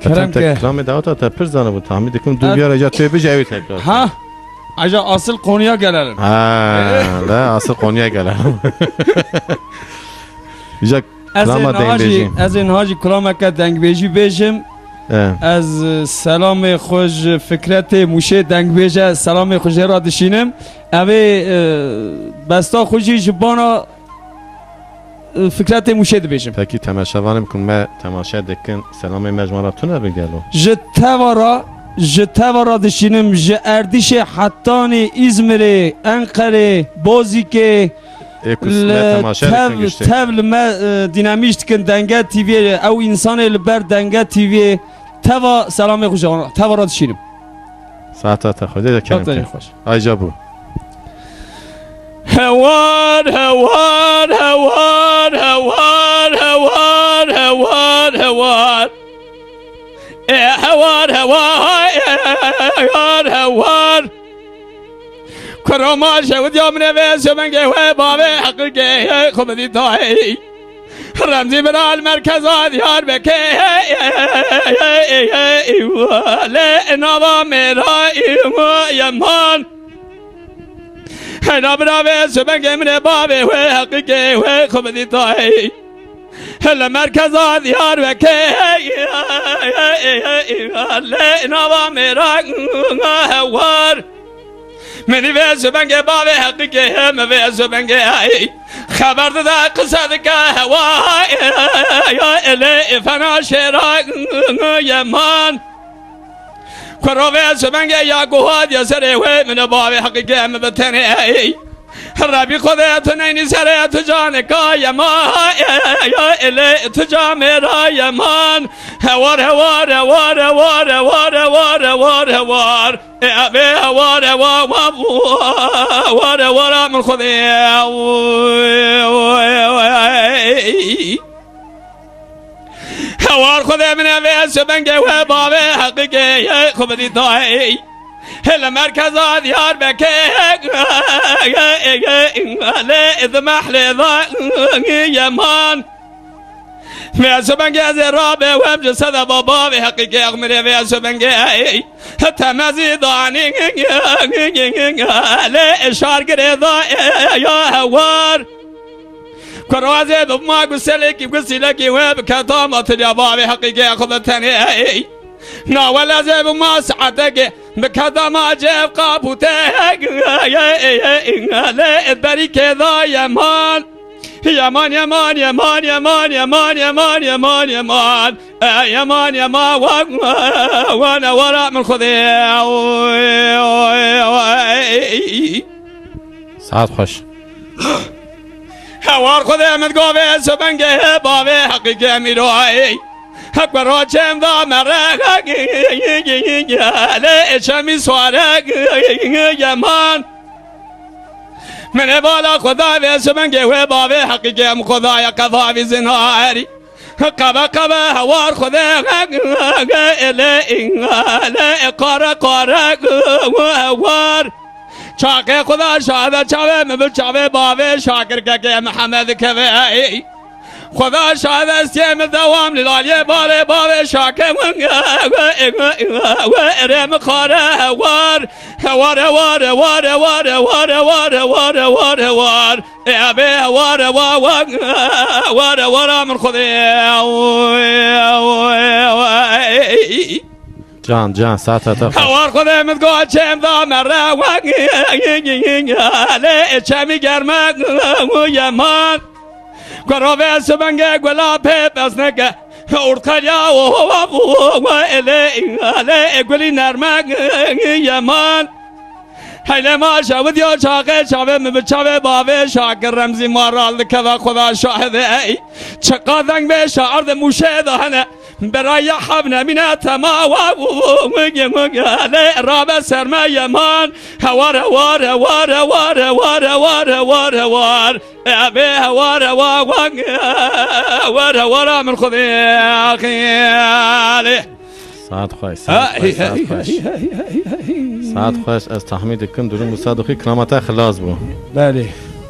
Kerem Zaten te ke. Kiramê daweta te pir zanibû. Tahmin dikim du Eh. biyara ja tu bêje ew tekrar. Ha? Aja asıl konuya gelelim. Ha, la asıl konuya gelelim. Ja Ez ê Lama niha jî, dengbêjî. ez ê niha jî kulameke dengbêjî bêjim. E. Ez, e, selamê xwe ji Fikretê Mûşê dengbêje, selamê xwe jê re dişînim. Ev ê, e, besta xwe jî ji bana, e, Fikretê Mûşê dibêjim. Pekî temaşevanê bikin me temaşe dikin. Selamê me ji wan re tune bi gelo. Ji teva re, ji teva re dişînim, ji Erdîşê hetanî Îzmirê, Enqerê, Bozîkê, Ê ku me Li temaşe tev, dikin giştî. Tev li me, e, dînamîş dikin Denge T V'yê, ew însanê li ber Denge T V'yê teva selamê xwe ji wan, teva re dişînim. Saeta te xwedê de kerem Saeta ke. Xweş. Ay ca bû. Hewar, hewar, hewar, hewar, hewar, hewar, hewar. Ê hewar, hewar, hewar, hewar. Kuro ma şewit ya min eve, sövengê we bavê heqîqê xwe bidî dayê. Remzî bira li merkeza Diyarbekê, lê nava mêra yeman. Heyna bira ve sövengê min ê bavê we heqîqê we xwe bidî dayê. Li merkeza Diyarbekê, lê nava mêra hewar. Min vê zibengê bavê heqîqê, min vê zibengê xeber dide, qise dike hewa, lê fena şêra yeman. Kuro vê zibengê ya guhad ya serê wê, min bavê heqîqê, min bi tenê. Rebî Xwedê tu neynî serê tu canika yema, lê tu camêra yeman. Hewar, hewar, hewar, hewar. E, e, hewar, hewar, hewar, hewar, min Xwedê. Hewar Xwedê min e vê sibengê we bavê heqîqê ye xwe bidî dayê. Li merkeza Diyarbekê, lê di mehlê da yeman. Vê sibengê ez ê rabê wem ji sedeba bavê heqîqê xwe min ê vê sibengê. Temezî danî lê şargirê da ya hewar. Kuro ez ê bibima guselekî, gusîlekî wê biketa matiliya bavê heqîqê xwe bi tenê. Na wel ez ê bibima saetekê biketa ma cêv qabûtê. Lê berîkê da yeman. Yeman, yeman, yeman, yeman, yeman, yeman, yeman, yeman. E, yeman, yeman, wa, wa, wa, ne wara min Xwedê. Saet xweş. Hewar Xwedê min govê sobengê bavê heqîqê mîroyê. Hek we roçem da mere. Lê eşemî suare yeman. Min ê bala xwe dayê vê zimengê wê bavê heqîqê em xwe daye qevavî zinarî. Qeve qeve hewar xwe de lê lê qare qare hewar. Çaqê xwe da şade çavê min bi çavê bavê şakirkekê Mihemed keve. Xweda şahid ez tê min dewam li laliyê balê bavê şakê win. Erê min xare hewar. Hewar, hewar, hewar, hewar, hewar, hewar, hewar, hewar, hewar. Ê ebê hewar, hewar, hewar, hewar, hewar, min Xwedê. Can, can, saeta te xweş. Hewar Xwedê min go çêm da mere. Lê çemî germe yeman. Ku rovê sibengê gula pê pesneke. Urtxelya û elê elê gulî nerme yeman. Heylê ma şewit ya çaxê çavê min bi çavê bavê şakir Remzî ma ral dikeve Xweda şahid e. Çiqa deng bê şair de mûşê de hene. Beraya habne mine tema wa lê rabe serme yeman. Hewar, hewar, hewar, hewar, hewar, hewar, hewar, hewar. Ebe hewar, hewar, hewar, hewar, min Xwedê axî. Saet xweş, saet xweş, saet xweş. Saet xweş, ez tahmîn dikim durum wisa dixî kilama te xilas bû. Belê.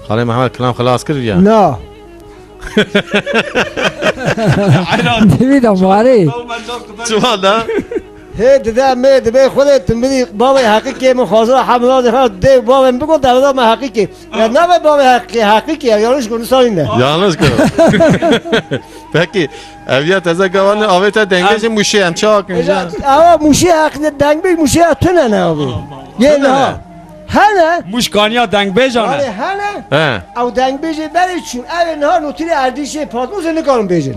Xalê Mehmet kilam xilas kir ya. Na. Divî de marê. Çima da? Hê dide mê dibê xwedê tu mirî bavê heqîkê min xwazira hemla de ha dê bavê min bigot devda me heqîkê. Ya navê bavê heqîkê, heqîkê ya yanlış konu sarîne. Yanlış konu. Peki, ev ya teze gavanê avê te dengbêjê mûşê em çawa kin ja? Awa mûşê heqîkê dengbêj mûşê ya tune ne abi. Yê ne? Hene? Mûş kaniya dengbêjan e. Hene? He. Ew dengbêjê berê çûn. Ev ê niha notîrê erdîşê patmûzê nikarin bêjin.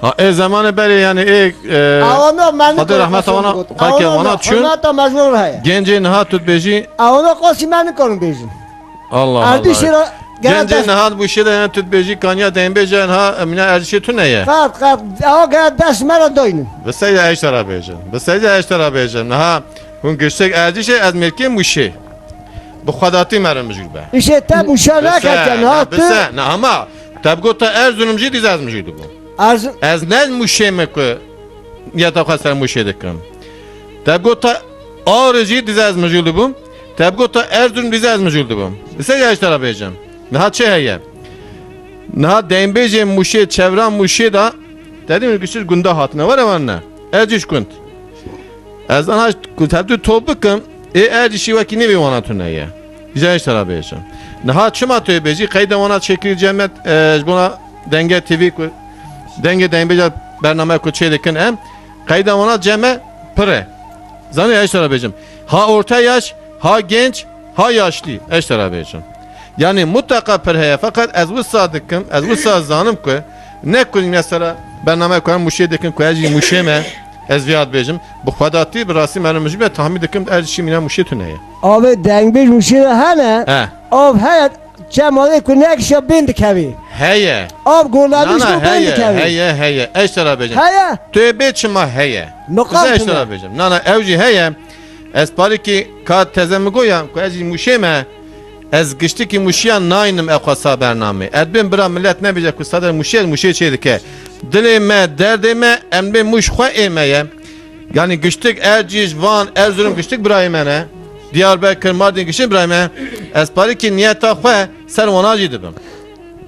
Ha, ê zemanê berê, yani, ê, e, Awana me Xwedê rehmeta wana, xwekê wana çûn. Hurmeta mecbur heye. Gencê niha tu dibêjî. Awana qasî me nikarin bêjin. Allah Allah. Erdîşê ra gere Gencê dest niha bu şey de, yani, tu dibêjî kaniya dengbêje niha, e, mina erdîşê tu ne ye? Qat, qat, awa gere dest me ra doynin. Bi seyde eşte ra bêjin. Bi seyde eşte ra bêjin. Niha hûn giştek erdîşê ez mêrkê mûşê. Bi xwedatî merim mijûl be. Îşê te mûşa nekete niha tu. Bise, ne ama te bigota Erzurum jî dîz ez mijûl dibûm. Erz- Ez ne mûşê me ku niyeta xwe ser mûşê dikim. Te bigota Ağrı jî dîz ez mijûl dibûm. Te bigota Erzurum dîz ez mijûl dibûm. Bi seyde eşte ra bêjim. Niha çi heye? Niha dengbêjê mûşê, çevra mûşê da, te dî min giştir gunda hatine. Were wan ne. Ez jî ji gund. Ez anha ku tev tu top bikim, ê erdîşî wekî nêvê wana tune ye. Îja ji te re bêjim. Niha çima tu yê bêjî, qeyda wana çêkirî cemet, e, ji bona Denge T V ku, Denge Dengbêja bername ku çê dikin em, qeyda wana ceme pir e. Zanî ez ji te re bêjim. Ha orta yaş, ha genç, ha yaşlî, ez ji te re bêjim. Yani mutlaka pir heye, feqet ez wisa dikim, ez wisa zanim ku ne ku mesela bername ku em mûşê dikin ku ez jî mûşê me, ez viya dibêjim. Bi xwedatî, bi rastî merim ji me tahmîn dikim, ez jî mîna mûşê tune ye. Avê dengbêj mûşê de hene. He. Av heye, çemalê ku nekişa bên dikevî. Heye. Av golemîş Nana, do bên heye, dikevî. Heye, heye. Ez ji te re bêjim. Heye. Tu yê bê çima heye? Miqam Bize ez ji te tune. Re bêjim. Nana, ew jî heye. Ez parîkî ka teze min goya ku ez jî mûşê me, ez giştikî mûşiya naynim ew xwesa bernamê. Ez dibêm bira millet nebêje ku sadece mûşê, mûşê çê dike. Dilê me, derdê me, em dibê mûş xwe ê me ye. Yani giştik Ercîş, Van, Erzurum giştik birayê me ne. Diyarbekir, Mardin giştik birayê me. Ez parîkî niyeta xwe ser wana jî dibim.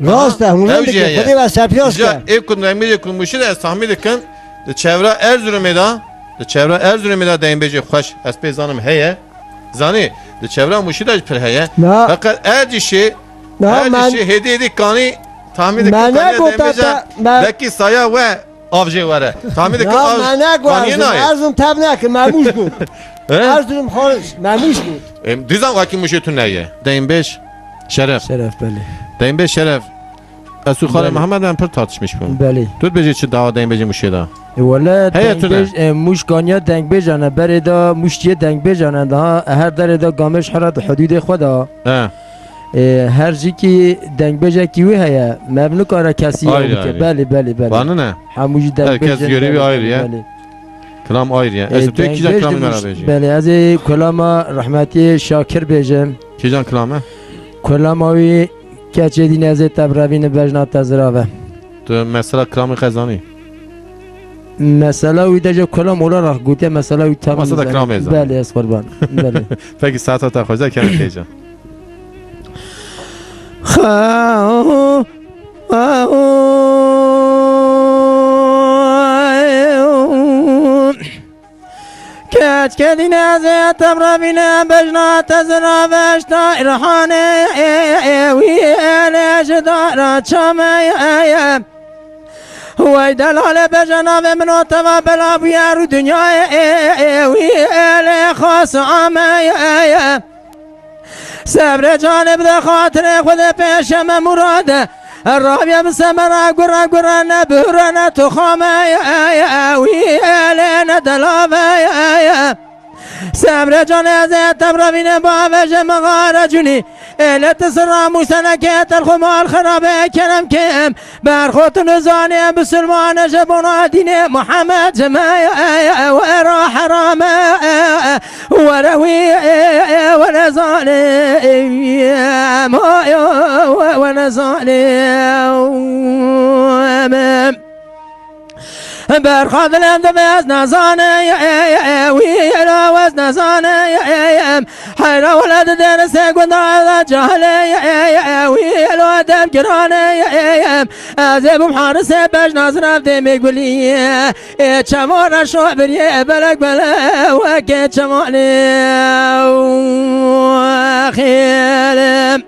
Rast e, hûn Ew jî dike, heye. Xwedê we serfiraz Îja ke. Ê ku dengbêjê ku mûşê de ez tahmîn dikim, di çevra Erzurumê de, di çevra Erzurumê de dengbêjê xweş ez pê zanim heye. Zanî, di çevra mûşê de jî pir heye. Na. Feqet Ercîşê, Na, Ercîşê hêdî hêdî kanî tahmîn dikim, me kanî negota dengbêje te, me belkî saya we av jê were. Tahmîn dikim Ya, av me negota kanî Erzurum, nayê. Erzurum tev neke, me mûş got. He? Erzurum xaric, me mûş got. Em, dîzan wekî mûşê tune ye. Dengbêj Şeref. Şeref belê. Dengbêj Şeref. Ez û Xalê Belê. Mehmed em pir tartişmiş bûn. Belê. Tu dibêjî çi dawa dengbêjê Mûşê de? E, wele Heye tu ne? dengbêj, e, Mûş kaniya dengbêjan e, berê de Mûş çiyê dengbêjan e, daha her derê de gamêj here di hudûdê xwe de. He. E, her jikî dengbêjekî wî heye. Me nikare kesî Ayrı ew bike. ayrı. Belê, belê, belê. Vanine? Hemû jî Herkes dengbêjên yeri bir belê, ayrı belê, ya. belê. Kilam ayrı ya. E, Ez û tu kîjan dengbêj kilamê de me ra Mûş-, bêjî? belê, ez ê kulama rehmetî Şakir bêjim. Kîjan kilame? Kulama wî keçê dîne ez ê tebrevîne bejna te zirave. Tu mesela kilamê xwe zanî? Mesela wî de ji kulam olarak gotiye, mesela wî tam Mesela nizanî. kilamê zanî. Belê, ez qurban. Belê. Peki, saeta te xweş de, kene têca. Keçke dîne ez ê temrevîne bejna te zina veşta îrhanê wî êlê ji dara çamê ye. Wey delalê beje navê min o teva bela bûye rû dinyayê wî êlê xas ameye. Sebrê canê bide xatirê Xwedê pêşe me murade. Raviye bi semera gure gure ne bihurene tu xame wî êlê ne delave. Sebrê canê ez ê temrevîne bavêje mexare cunî. Êlê ti sira mûsenekê telxu mal xirabe kerem kêm. Berxwe tu nizanî bisilmane ji bona dînê Muhammed ji me wera herame. Were wî were zanê ma were zanê. Berxa dilê divê ez nezane wî ela ez nezane. Heyra wele di derse gunda da cahile wî elo dem girane. Ez ê bim harise bej nazirav demê gulî. Ê çemana şo birî belek bele weke çemanê xêlim.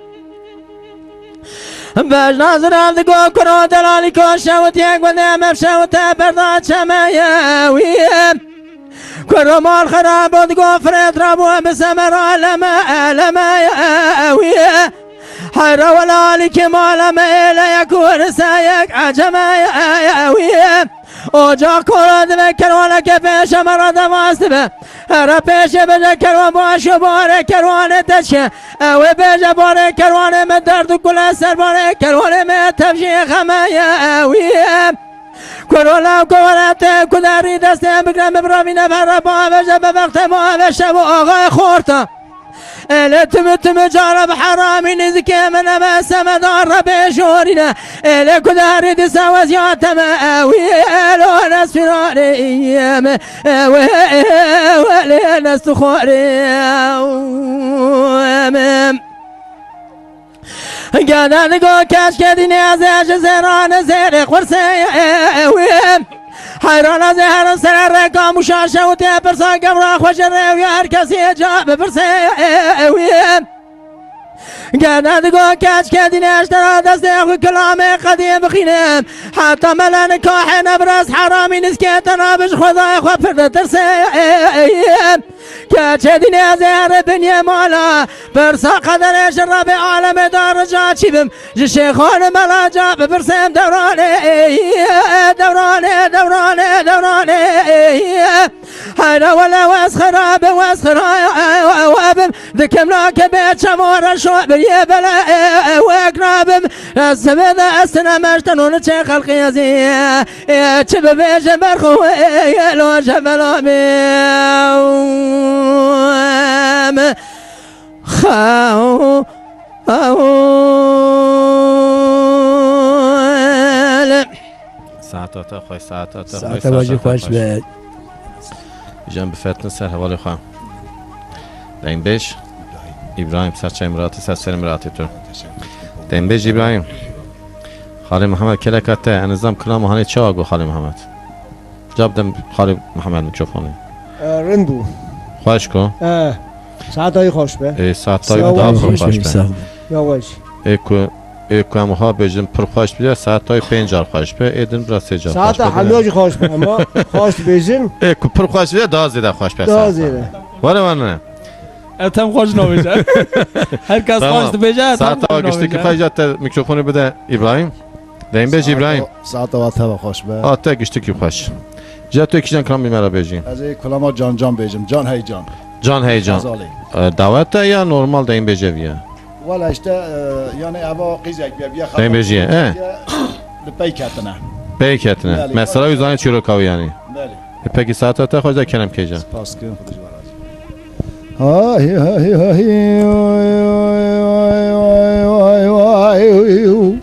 Bej nazirav digo kuro delalî ko şewit yek wede mev şewite berda çemeye wî. Kuro mal xerabo digo firet rabo bi semera leme leme wî. Heyra welalî kemale me êle yek û riseyek eceme wî. Oca kora dibe kerwaneke pêşe me re devas dibe. Here pêşe bêje kerwan baş û barê kerwanê te çi. Ew ê bêje barê kerwanê me derd û kule ser barê kerwanê me tevjî xeme ye wî. Kuro law kowere te kuderî destê bigre me biravîne bere bavêje be vextê ma ve şev û axayê xorta. Êlê timî timî cara bi heramî nêzîkê min e, me semeda Rebê jorîne. Êlê ku derî dîsa weziyate me, ewî êlo nesfîranê me, ew ê welê nestixwarê me. Gede digo keşke dînê ez ê ji zêrane zêrê xursê ewî. Heyran ez ê herin sere reka mûşa şewitê pirsa gevra xwe ji rêwî her kesî ca bipirse ewî. Gede digo keçke dîne ji te ra destê xwe kilamê qedî bixînim. Heta mele nikahê nebirez heramî niskê te nabij Xwedayê xwe pir ditirse. Keçê dîne ez ê herê biniyê mala. Pirsa qederê ji Rebê alemê de rica çî bim. Ji şêxan mela ca bipirsem dewranê, dewranê, dewranê, dewranê. Heyra wele wez xirabe, wez xirabe bim. Dikim nake bê çemo reşo biriyê bele wek nabim. Ez sebe de ez tine meşten onu çe xelqi ezî. Çi bibêje berxwe lo je bela bim. Xew. Saeta te xweş, saeta te xweş, Saete wecî saeta te xweş xweş. be. Jen bifetin ser hevalê xwe. Dengbêj Îbrahîm, ser çay miratî, ser serê miratî tu. Dengbêj Îbrahîm. Xalê Mihemed keleka te, ez nizam kilama hanê çawa got Xalê Mihemed? Cab dem Xalê Mihemed mikrofonê. E, rind bû. Xweş ko. E, saeta wî xweş be. Ê, saeta wî Sağ ol. daha pir xweş be. Sağ ol. Ya weş. Ê ku, ê ku em wiha bêjin pir xweş bî, saeta wî pênc car xweş be, ê din biraz sê car xweş be. Saeta hemiya jî xweş be, ama xweş dibêjin. Ê ku pir xweş bî, daha zêde xweş be saeta. Daha zêde. Were were ne? Etem xweş nabêje. Her kes Tamam. xweş dibêje, etem Saeta xweş wa giştî nabêje. Xweş ya te mikrofonê bide Îbrahîm. Deynbêj Îbrahîm. Saeta we teva xweş be. A te giştikî xweş. Ji te kîjan kilam bi me re bêjî? Ez ê kulama can can bêjim. Can hey can. Can hey can. Xezalê. E, dawet e ya normal deynbêj ev ye? Wala işte, e, yani eva qîzek be, biye xatir. Deynbêjî ye, e? Li pey ketine. Pey ketine. Belê. Mesela wî zanî çîroka wî yanî. Belê. E, pekî saeta te xweş de kerem kêja. Spas kirin, Xwedê ji we razî. Hay hay hay, oy, oy, oy, oy, oy, oy.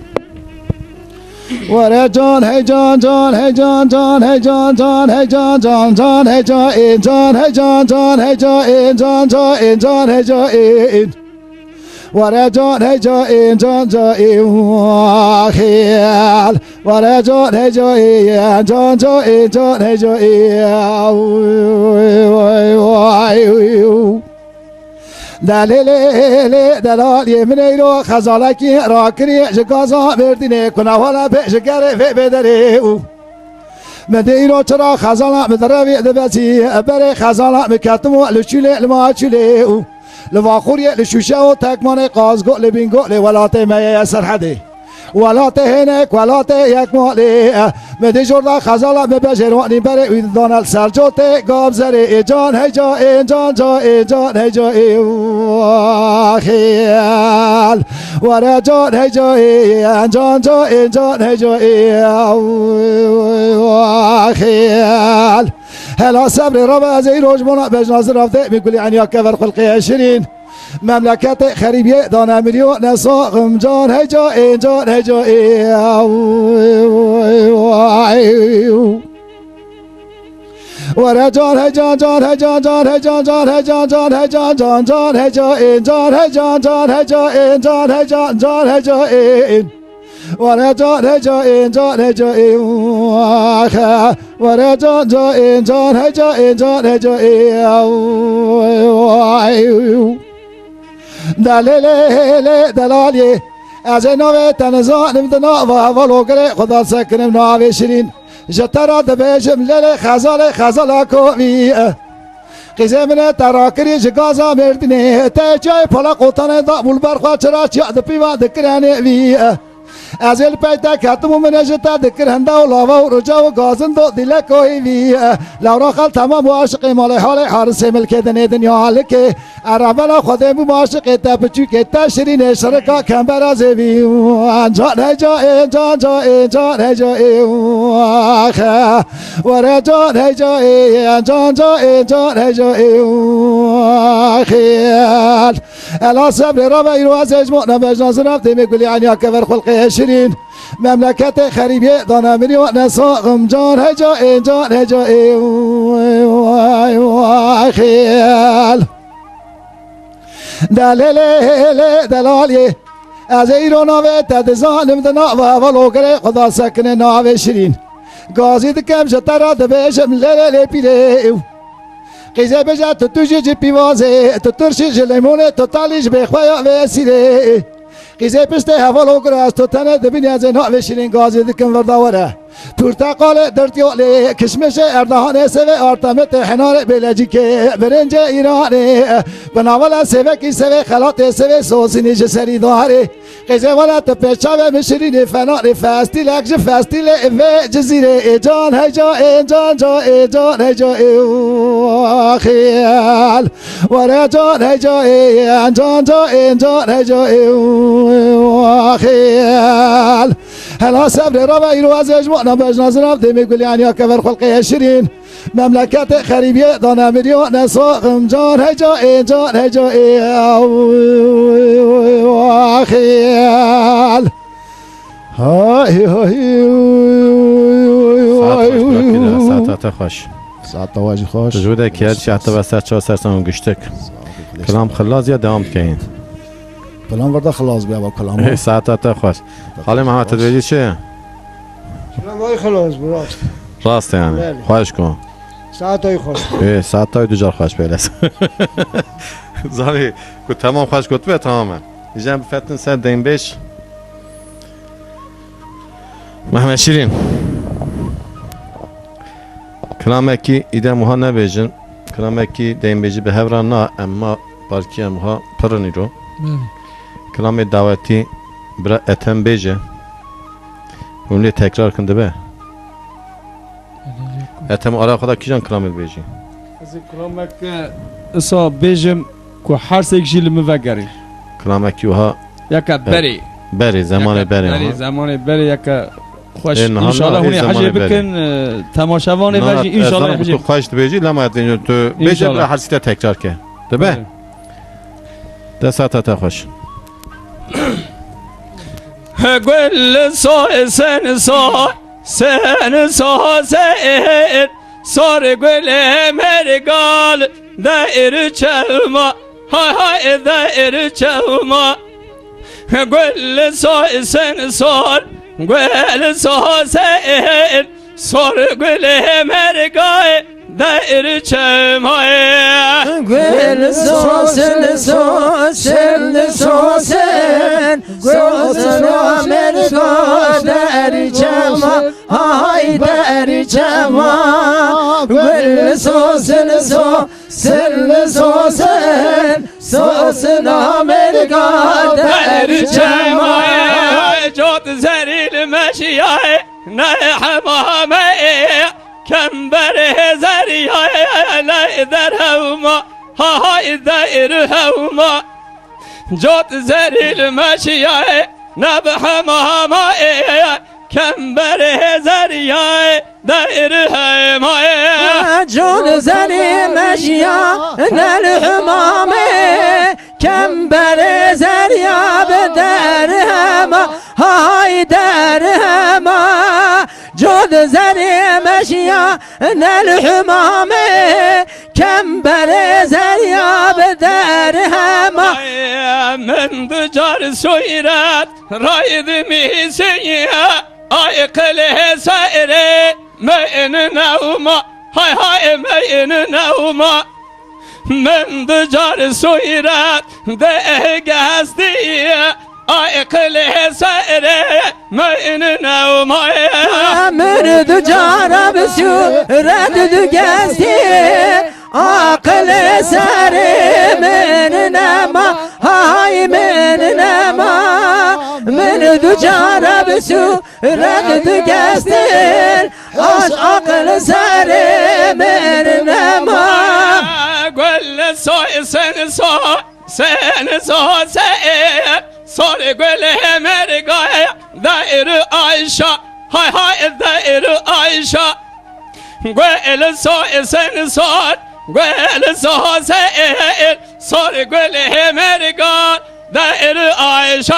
Were can hey can, can hey can, can hey can, can hey can, can can hey can, ên can hey can, can hey can, ên can can, ên can hey can, ên. Were can hey can, ên can can, ên, wa xêl. Were can hey can, ên can can, ên can hey can, ên, wa, wa, wa. Delê lê lê delalê min eyro xezalekî rakirî ji gaza Mêrdînê ku nahwala bê ji gerê vê bê derê û min dê îro çira xezala min direvî dibezî berê xezala min ketimo li çûlê li ma çûlê û li Vaxûriyê li Şûşe û Tekmanê Qazgo li Bîngo lê welatê me ye Serhedê. Welatê hênek, welatê yekmalê. Me dê jor da xezala me bejêr wanî berê wî didane li ser cotê gabzerê. Ê can hey ca, ê can ca, ê can hey ca, ê, wa xêl. Were can hey ca, ê, ê can ca, ê can hey ca, ê, wa xêl. Hela sebrê rabe ez ê îroj bona bejna ziraf de mi gulî enya kever xulqê şirîn. Memleketê xerîbiyê dane mirî û nesaxim can hey ca ê, can hey ca ê. Were can hey can, can hey can, can hey can, can hey can, can hey can, can can hey ca ê, can hey can, can hey ca ê, can hey can, can hey ca ê. Were can hey ca ê, can hey ca ê, wa xe. Were can ca ê, can hey ca ê, can hey ca ê, wa. Delê lê lê delalê. Ez ê navê te nizanim di nava heval û girê xwe de sekinim navê şirîn. Ji te re dibêjim lê lê xezalê xezala kovî. Qîzê min ê te rakirî ji gaza Mêrdînê. Te çiyayê pala qotanê da bû li ber xwe çira çiya di pîva dikirenê vî. Ez ê li pey te ketim û min ê ji te dikir henda û lava û rica û gazin do dîle kohî vî. Lewra xel temam û aşiqê malê halê harisê milkê dinê dinya likê. Erebela Xwedê bû maşiqê te piçûkê te şirînê şirika kembera zêvî. Can hey ca ê, can ca ê, can hey ca ê, xe. Were can hey ca ê, can ca ê, can hey ca ê, xêl. Ela sebrê rabe îro ez ê ji bo nebejna ziraf dêmê gulî enya kever xulqê şirîn. Memleketê xerîbiyê dane mirî û nesaxim can hey ca ê, can hey ca ê, wa xêl. Delê lê lê delalê. Ez ê îro navê te dizanim di nava heval û girê xwe de sekine navê şirîn. Gazî dikem ji te re dibêjim lê lê lê pîlê. Qîzê bêje tu tu jî cî pîvazê, tu turşî ji lêmonê, tu talî ji bêxweya vê esîrê. Qîzê piştê heval û gura ez tu tenê dibînî ez ê navê şirîn gazî dikim vir de were. Purteqalê dirtiyolê, kişmişê erdahanê, sevê artemitê, henarê bêlecîkê, birincê Îranê. Binawela sevekî sevê xelatê, sevê sosînî ji serî darê. Qêzê wela tu pêçavê min şirînê fenarê festîlek ji festîlê vê cizîrê. Ê can hey ca ê, can ca ê, can hey ca ê, wa xêl. Were can hey ca ê, can ca ê, can hey ca ê, wa xêl. Hela sebrê rabe îro ez ê ji bo nebejna zirav dêmê gulî enya kever xulqê şirîn. Memleketê xerîbiyê dane mirî û nesaxim can hey ca ê, can hey ca ê, wa xêl. Hay hay. Saet xweş, bira pîra, saeta te xweş. Saeta we jî xweş. Ji wê de ki her çi heta ve ser çav ser sen giştik. Kilam xilas ya devam dikeyin. Kilam vir de xilas be, ava kilam. Saeta te xweş. Halê Mehmet, tu dibêjî çi? Kilam ay xilas bi rast. Rast yani. Belê. Xweş ku. Saeta wî xweş. Ê, saeta wî du car xweş bê les. Zanî ku temam xweş gotibe, tamam e. Îjen bifetin ser deynbêj. Mehmet Şirîn. Kilamekî îdem wiha nebêjin. Kilamekî deynbêjî bi hev re na, em ma parkî em wiha pir in îro. Belê. Kilamê dawetî bira Ethem bêje. Hûn lê tekrar kin dibe. Etem ara xwe da kîjan kilamê dibêjî? Ez ê kilamek, e, isa bêjim ku hersek jî li min vegerî. Kilamekî wiha. Yeke berê. Berê, zemanê Yeke berê, berê, ha? Zemanê berê yeke xweş. Ê, niha na, înşallah ê hûn ê zemanê hecê berê. Bikin, e, temaşevanê Na, ve jî ez înşallah zanim ku hecê tu xweş dibêjî, lema ez dibêjim tu bêje, înşallah. Bila hersî te tekrar ke. Dibe? Dibe. Desta te xweş. Gul so sen so sen so sen sor gulê mergal der çelma, hay hay der çelma. Gul so sen sor gul so sen sor gulê mergal der çelma. Gul so sen so sen so sen so sen Amerîka der çelma, hay der çelma. Gul so sen so sen so sen so sen Amerîka der çelma. Cot zerî li meşiyayê ne hemameyê. Kemberê zeriyayê ne der hewma, ha hay der hewma. Cot zerî li meşiyayê ne bi hemameyê. Kemberê zeriyayê der hewmayê. Cot zerî meşiya ne li hemamê. Kemberê zerya bi der hema, hay der hema. Cod zerê meşiya ne li hemamê. Kemberê zerya bi der hema. Ay, min du car sûret raydimî seyya. Ay qilê serê min newma. Hay hay min newma. Min du car sûret digestî, ay qilê serê min newmayê. Min du cara bi sûret digestî, aqilê serê min nema, hay min nema. Min du cara bi sû Red digestin, aş aqil serê min nema. Gul so sen so, sen so sen, sor gul merga, dair Ayşe, hay hay dair Ayşe. Gul so sen sor, gul so sen, sor gul merga. Dair Ayşe.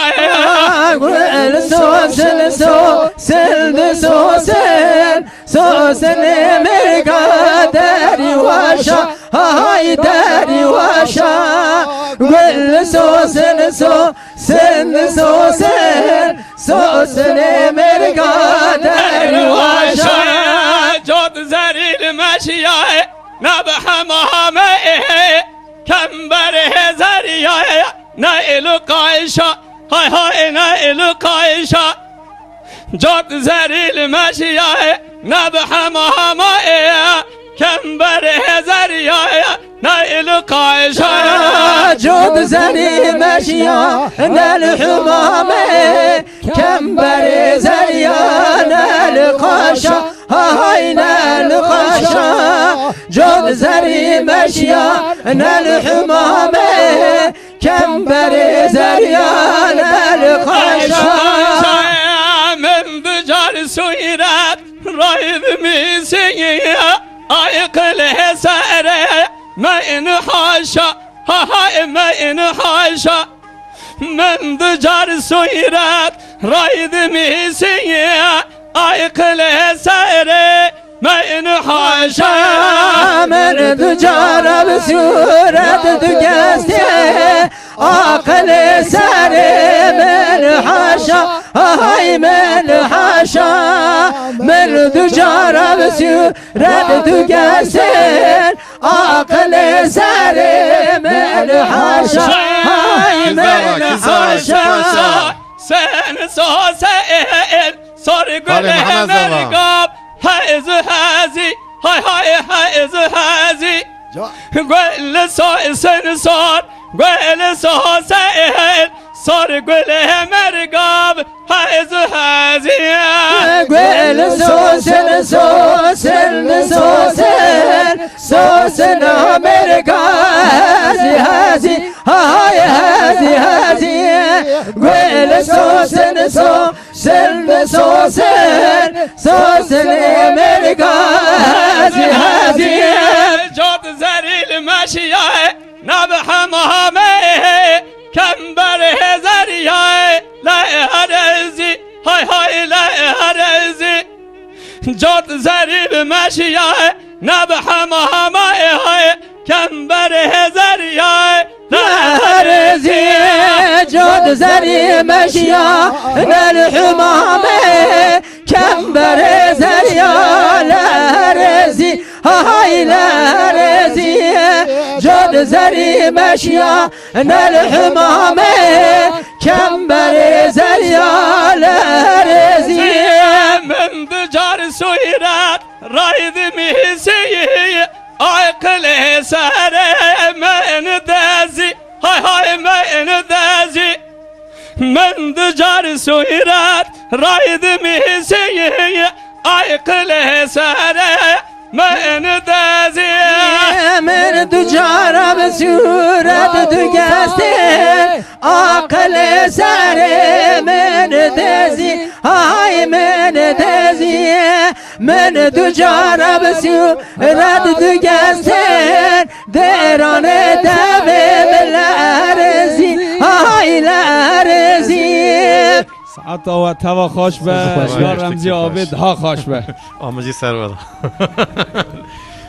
Gul so, sil so, sil di so, sil. So, sil merga derî waşa. Hay derî waşa. Gul so, sil so, sil di so, sil. So, sil merga derî waşa. Cod zerî li meşiyayê. Ne bi hema hemeyê. Kemberê zeriyayê. Ne êlu qayşa, hay hay ne êlu qayşa. Cot zerî li meşiyayê, ne bi hema hema ê. Kemberê zeriyayê, ne êlu qayşa. Cot zerî meşiya, ne li hemamê. Kemberê zeriya, ne li qaşa. Hay ne li qaşa. Cot zerî meşiya, ne li hemamê. Kemberê zeryan el qaşa. Min du car sûret rayd mîsî, ay qilê serê min haşa, ha ha min haşa. Min du car sûret rayd mîsî, ay qilê serê Min haşa. Min du cara bi sûret digestê, aqilê serê min haşa, hay min haşa. Min du cara bi sûret digestê, aqilê serê min haşa, hay min haşa. Sen so sen Sor gul Muhammed Zava. Hemergab, hezû hezî, hay hay hezû hezî. Gul so sen sor, Gul sosin, sor gul mergav, hezû hezî. Gul sosin, sosin, sosin, sosin mergav, hezî hezî, hay hezî hezî. Gul sosin, sosin, sosin, sosin mergav, hezî hezî. Cot zerî li meşiya. Nab hemamê kember hezariyay, la erezi, hay hay la erezi. Cot zerî bi meşiyay, nab hemamê hay kember hezariyay, la erezi. Cot zerî meşiya, nel hemamê kember hezariyay, la erezi. Hay lerezî, cod zerî meşiya, nel himamê, kemberê zerya lerezî. Min du car sûret raydi mîsî, aqilê serê min dezî. Hay hay min dezî. Min du car sûret raydi mîsî, aqilê serê min dezî. Min du cara bi sûret du gestê, aqilê serê min dezî, hay min dezî. Min du cara bi sûret du gestê, Dêranê devê min lerezî, hay lerezî. Saeta we teva xweş be, Saeta we ya xweş be. Remzî Abê daha xweş be. Amicî ser we da.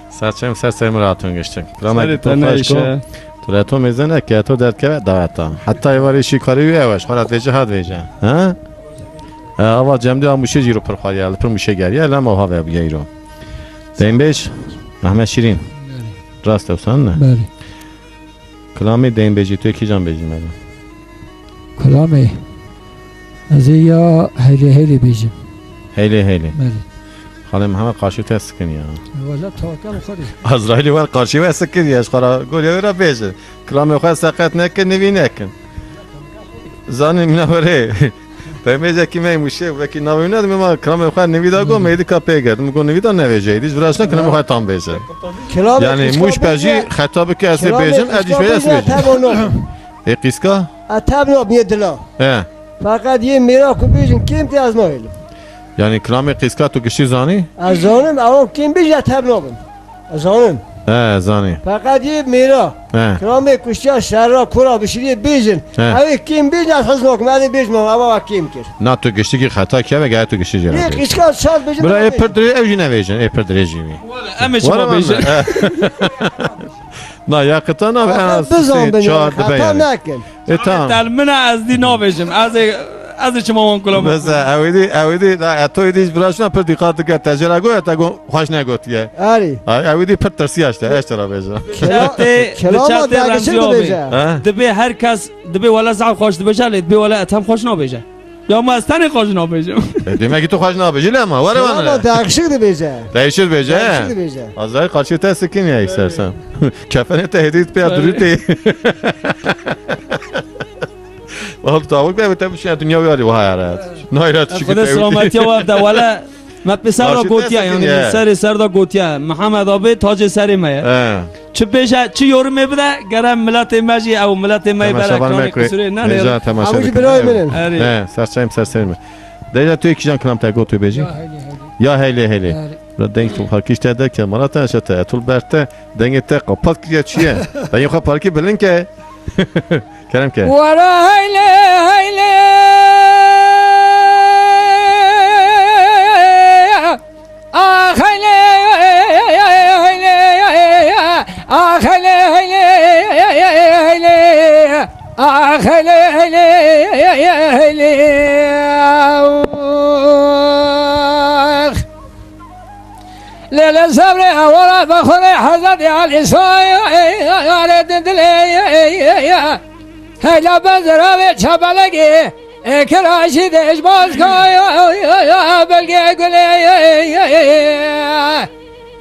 Serçem ser ser min rahatun geçtim. Kilamekî Serê to te xweş ko. Neyşe. Tu re to mêze neke, to derdkeve daweta. Heta êvarê şîkarî wî ew e, ji xwe re vêje hat vêje. Ha? E, ava cem de a mûşê jî ro pir xwariye, li pir mûşê geriye, lema ha ve bûye îro. Deynbêj, Mehmet Şîrîn. Belê. Rast e wisa ne? Belê. Kilamê deynbêjî tu yê kîjan bêjî me re? Kilamê. Ez ê ya heylê heylê bêjim. Heylê heylê. Belê. Xalê Mihemed qarşî te sikin ya. Wele takem xwe rê. Azraîlî wer qarşî we sikin ya, ji xwe ra goriya wê re bêje. Kilamê xwe seqet nekin, nivî nekin. Zanî mina were. Demêjekî me mûşê, wekî navê wî nedimê ma kilamê xwe nivî da got, me êdî ka pê girdim. Min got nivî da nevêje, êdî ji vira şina kilamê xwe tam bêje. Kilamê Yanî qîska mûş be bêje, jî xeta bike ez ê kilamê bêjim, ez jî qîska şwê ez bêje, bêjim. Tev nabim. Ê qîska? Ez tev nabim yê dila. He. Feqet yê mêra ku bêjin kêm tê ez nahêlim. Yanî kilamê qîska tu giştî zanî? Ez zanim, ewan kêm bêje ez tev nabim. Ez zanim. He, zanî. Feqet yê mêra. He. Kilamê kuştiya şerra kura bişiriyê bêjin. He. Ew ê kêm bêjin ez hez nakim. Ez ê bêjim ewa kêm kir. Na tu giştikî xeta keve gere tu giştî jê re Yê bêjin. Qîşka çar bêjin Bira ê pir dirê ew jî nevêjin. Ê pir dirê jî wî. Wala em ê çima bêjin? He. Na ya qita na en az bizan sê, bêjin, çar dibe xeta yani. Nekin. E, tamam. Tel min e, ez dî nabêjim. Ez ê, ez ê çima wan kulama. Bes, e, ew êdî, ew êdî, da, e, to êdî ji bira şina pir dîqat dike, te jê re got, e, te got, xweş negotiye. Erî. Ay, ew êdî pir tirsî ya işte, ez te re bêjim. Kela-, Çertê, li kelama çertê dagişik Remzî dibêje. Abê. He? Dibê her kes, dibê wele zaf xweş dibêje, lê dibê wele Ethem xweş nabêje. Ya ma ez tenê xweş nabêjim. E, demek ki tu xweş nabêjî, lê ama, were wan Kelama re. Dagişik dibêje. Değişir bêje, he. Dagişik dibêje. Azraîl qarşî te sikin ya istersen. Kefenê te hêdî pê durû tê. Oğlum, tavuk be, te bu şey dünya uyarı, vay ara. Nayra tişik Xwedê selametiya we bide, wele me pêser de Qarşî gotiye, te yani, sikin ye. Serê ser de gotiye. Mihemed abi tacê serê me ye. He. Çi bêje, çi yorumê bide, gere miletê me jî, ew miletê me yê Temaşevan bere me kanê ku kusurê, ne, ne. Hêja temaşe Ew jî dikin. Birayê min in. Erê. He, serçeyim serçeyim. Deyla tu yekî jan kilam te got tu bêjî? Ya heylê heylê. Ya heylê heylê. Erê. Ra deng tu xalkî işte derke, mala te eşete, etul berte, dengê te qapat kiriye çiye. Dengê xwe parkî bilin ke. Kerem ke. Were heylê heylê. Ax heylê heylê. Ax heylê heylê. Ax heylê heylê. Ax. Lê li sebrê ewara be xurê Hezretî Elî soy, arê din dilê. Heyla ben ziravê çebelegê, ê kira jî dêjbaz kay, belgê gulê.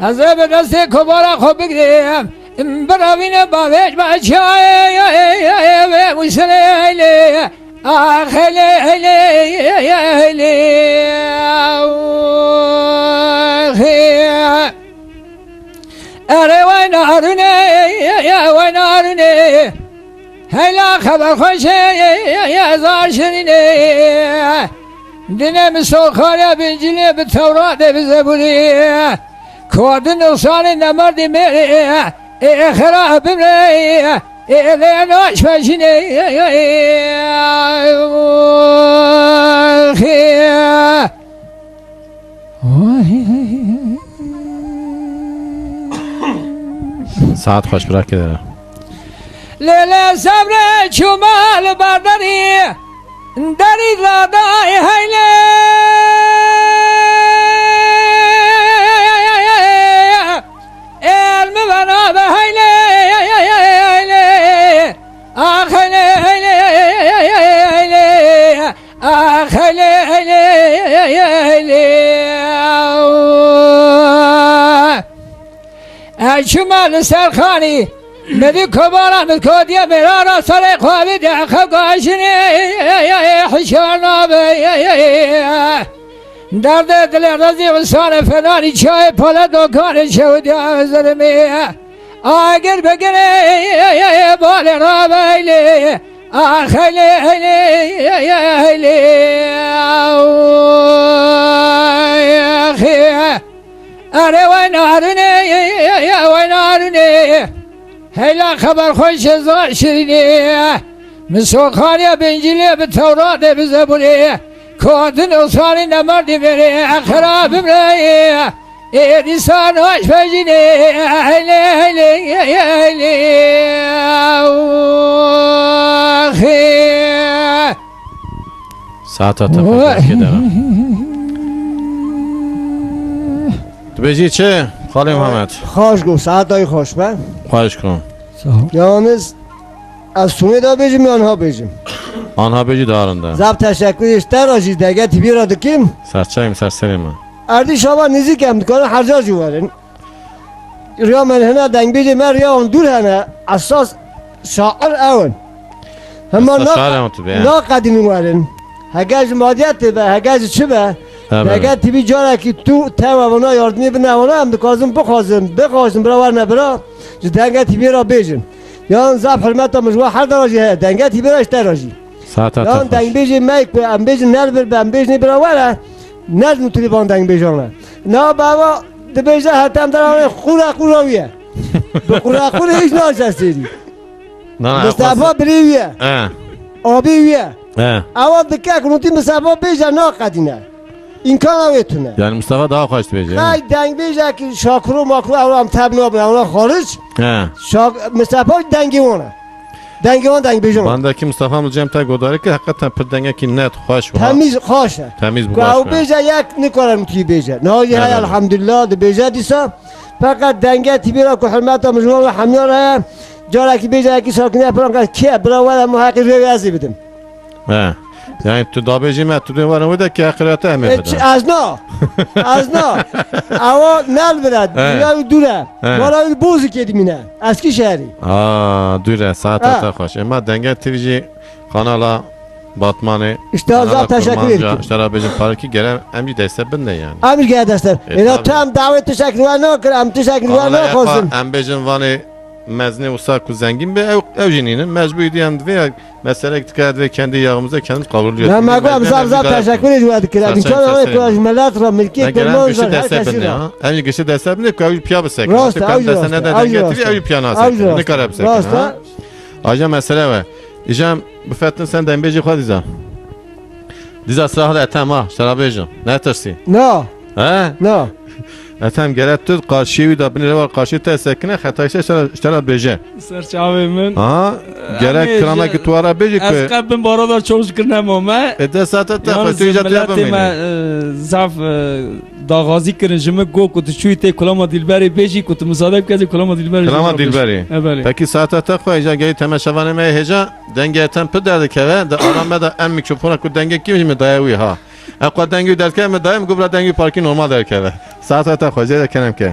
Ez ê bi destê kubara xwe bigirêm, Biravîne bavêj ba çayê wê Musirê Eylê. Ax Eylê, Eylê, Eylê, axê. Erê wey narûnê, wey narûnê. Heyla xeber xweşê, zar şirînê. Dinê min soxariya bincilê bi Tewratê bi Zebûrê. Kodin nixşanê nemerdî mêrê. Ê xera bimrê. Ê lê naş vejinê. Saet xweş birakê. Lê lê sebrê çûma li berderî derî radayê heylê. Êl mi vena be heylê, heylê. Ax heylê, heylê, heylê. Ax heylê, heylê, heylê. Ez çûme li ser xanî, min dî kobara min kodiye mêra ra serê xwe bide xewka jinê hişyar nabe. Derdê dilê rezî wisane fenanî çayê pale dokanê çewdiya zirimê. Agir bigirê balê rabeylê. Ax heylê, heylê, heylê. Axê. Erê wey narûnê, wey narûnê. Heyla xeber xweş e zar şirînê. Min soxaniya bincilê bi Tewratê bi Zebûrê. Kotin osarî nemerdî verê. Xera bimrê. Ê dîsan aş vejînê. Heylê, heylê, heylê. Axê. Saeta te xweş be kêdera. Dibêjî çi? Xalê Muhammed. Xweş go, saeta wî xweş be. Xweş go. Sağ ol. Yalnız ez Tunê de bêjim yan ha bêjim. Anha bêjî daha rinde. Zaf teşekkür ji te re jî dege tibî re dikim. Serçeyim ser serê me. Erdî şava nêzîk em dikarin herca jî werin. Riya me hina dengbêjê me riya wan dûr hene. Esas şair ew in. Hema Esas şair ew tu be, ya. Naqedînin werin. Hege ji madiyetê be, hege ji çi be. He, be, be. Hege tibî carekî tu tewa vana yardimî bine vana em dikazin bixwazin, bixwazin bira werne bira. Ji denge tibî ra bêjin. Yan zaf hurmeta min ji we her dera jî heye. Denge tibî ra ji te ra jî. Saeta te Yan xweş. Dengbêjê me ku em bêjin nervir be, em bêjin bira were. Nezm tu li van dengbêjan re. Na bava dibêje hetem deranê qura qura wî ye. Bi qura qura hiç naşe sêrî. Na, na, Mustafa birê wî ye. He. Abî wî ye. He. Ewa dike ku nûtî Mustafa bêje naqedîne. Îmkana wê tune. Yani Mustafa daha xweş dibêje. Qey dengbêjekî şakiro makro ew em teb nabin, ew xaric. He. Şak-, Mustafa dengê wan e. Dengê wan dengbêjin. Bandekî Mustafa min cem te godarî kir, heqeten pir dengekî net, xweş û ha-, Temîz, xweş e. Temîz bi Ku xweş ew be. Bêje yek nikare min tu yî bêje. Niha jî heye Belê. Elhamdulillah dibêje dîsa. Feqet denge tibî ra ku hurmeta min ji wan re hemya re ye. Carekî bêje yekî sakine piran ke kê bira were min heqî rêwê ez ê bidim. He. Yani tu dabêjî me, tu dê were wê de ki heqirete em ê E, bidin. ç-, ez na. Ez na. Ewa nel bire. He. Dünya dure. He. Wala wî bozî kê dimîne. Eskişehirî. Aa, dure. Saeta Ha. te xweş. Ema Denge T V jî kanala Batmanê. İşte kanala zaf teşekkür Kurmanca, ederim. Şera bêjin parkî gere em jî deste bin de yani. Em jî gere deste. E, Êna tabii. Tam davet teşekkür var ne kir, em teşekkür var Kanala ne yapar, kozum. Em bêjin vanê Mezinê wisa ku zengîn be, ew, ew jî nînin. Mecbûrî dî em divê meselek dikare divê kendi yağımıza kendimiz kavruluyoruz. Ne me got em zaf zaf teşekkür ê ji we dikir. Em çar ew ku ji melat re milkê kurban zor her kesî re. Em jî giştî deste bine ku ew jî piya bisekin. Rast e, ew jî rast e. Ew jî rast e. Ew jî piya nasekin. Nikare bisekin. Rast e. Aja mesele ve. Îja em bifetin sen dembêjî xwe dîza. Dîza sirah de etem ha, şerabêjin. Netirsî. Na. He? Na. Etem gere tu qarşî wî de binêre war qarşî te sekine, xetayî se ştera, ştera bêje. Ser çavê min. Aha. Gerek kiramekî tu ara bêjî ku. Ez qet bin bara da çok şükür nemame. E de sate te xwe tu îca te bimînî. Zaf, e, daxwazî kirin ji min got ku tu çûyî tê kulama Dilberê bêjî ku tu misade bike ez ê kulama Dilberê jî. Kulama Dilberê. E, belê. Pekî sate te xwe îca geyî temeşevanê me hêja. Dengê Etem pir derdikeve, di ara me de em mîkrofona ku dengê kî min daye wî ha. E xwe dengê wî derdikeve min daye min got bira dengê wî parkî normal derkeve. Saeta te xwezê de kerem ke.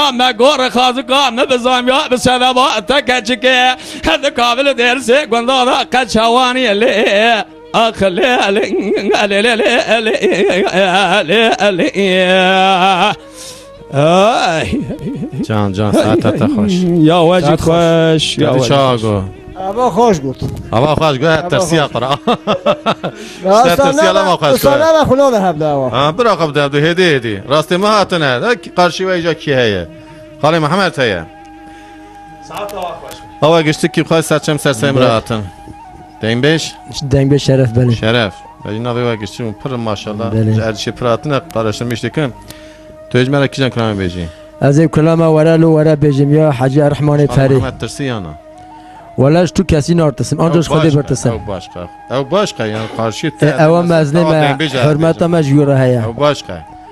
Xwedana me gor xazika me bi zamiya bi sebeba te keçike. Hevdi kabil dersê gunda da qeçawanî lê. Ax lê lê lê lê lê lê lê lê. Ay. Can, can, saeta te xweş. Ya wecî Saet xweş. Xweş, ya Geldi wecî çawa xweş. Go. Ava xweş got. Ava xweş go, Ava tersiya xweş. Qura. Ser tersiya lama xweş go. Sana ve xula ve hevde ava. Ha, bira xwe bide, hêdî, hêdî. Rastê me hatine. De ki qarşî ve îca kî heye? Xalê Mehmet heye. Saet ava xweş. Awa giştik ki xweş serçem serseyim Be- rahatin. Dengbêj? Dengbêj Şeref belê. Şeref. Ve navê ve giştik û pir maşallah. Belê. Ji erdişê pir hatine, qarşilemiş dikin. Tu hêj me re kîjan kilamê bêjî? Ez ê kulama were lo were bêjim ya Hecî Erhmanê Perê. Mehmet Tirsî yana. Wele ji tu kesî nartisim, anca ji Xwedê birtisim. Ew başqa. Ew başqa, yani qarşî te. E, ewa mezinê me, hurmeta me ji wî re heye. Ew başqa.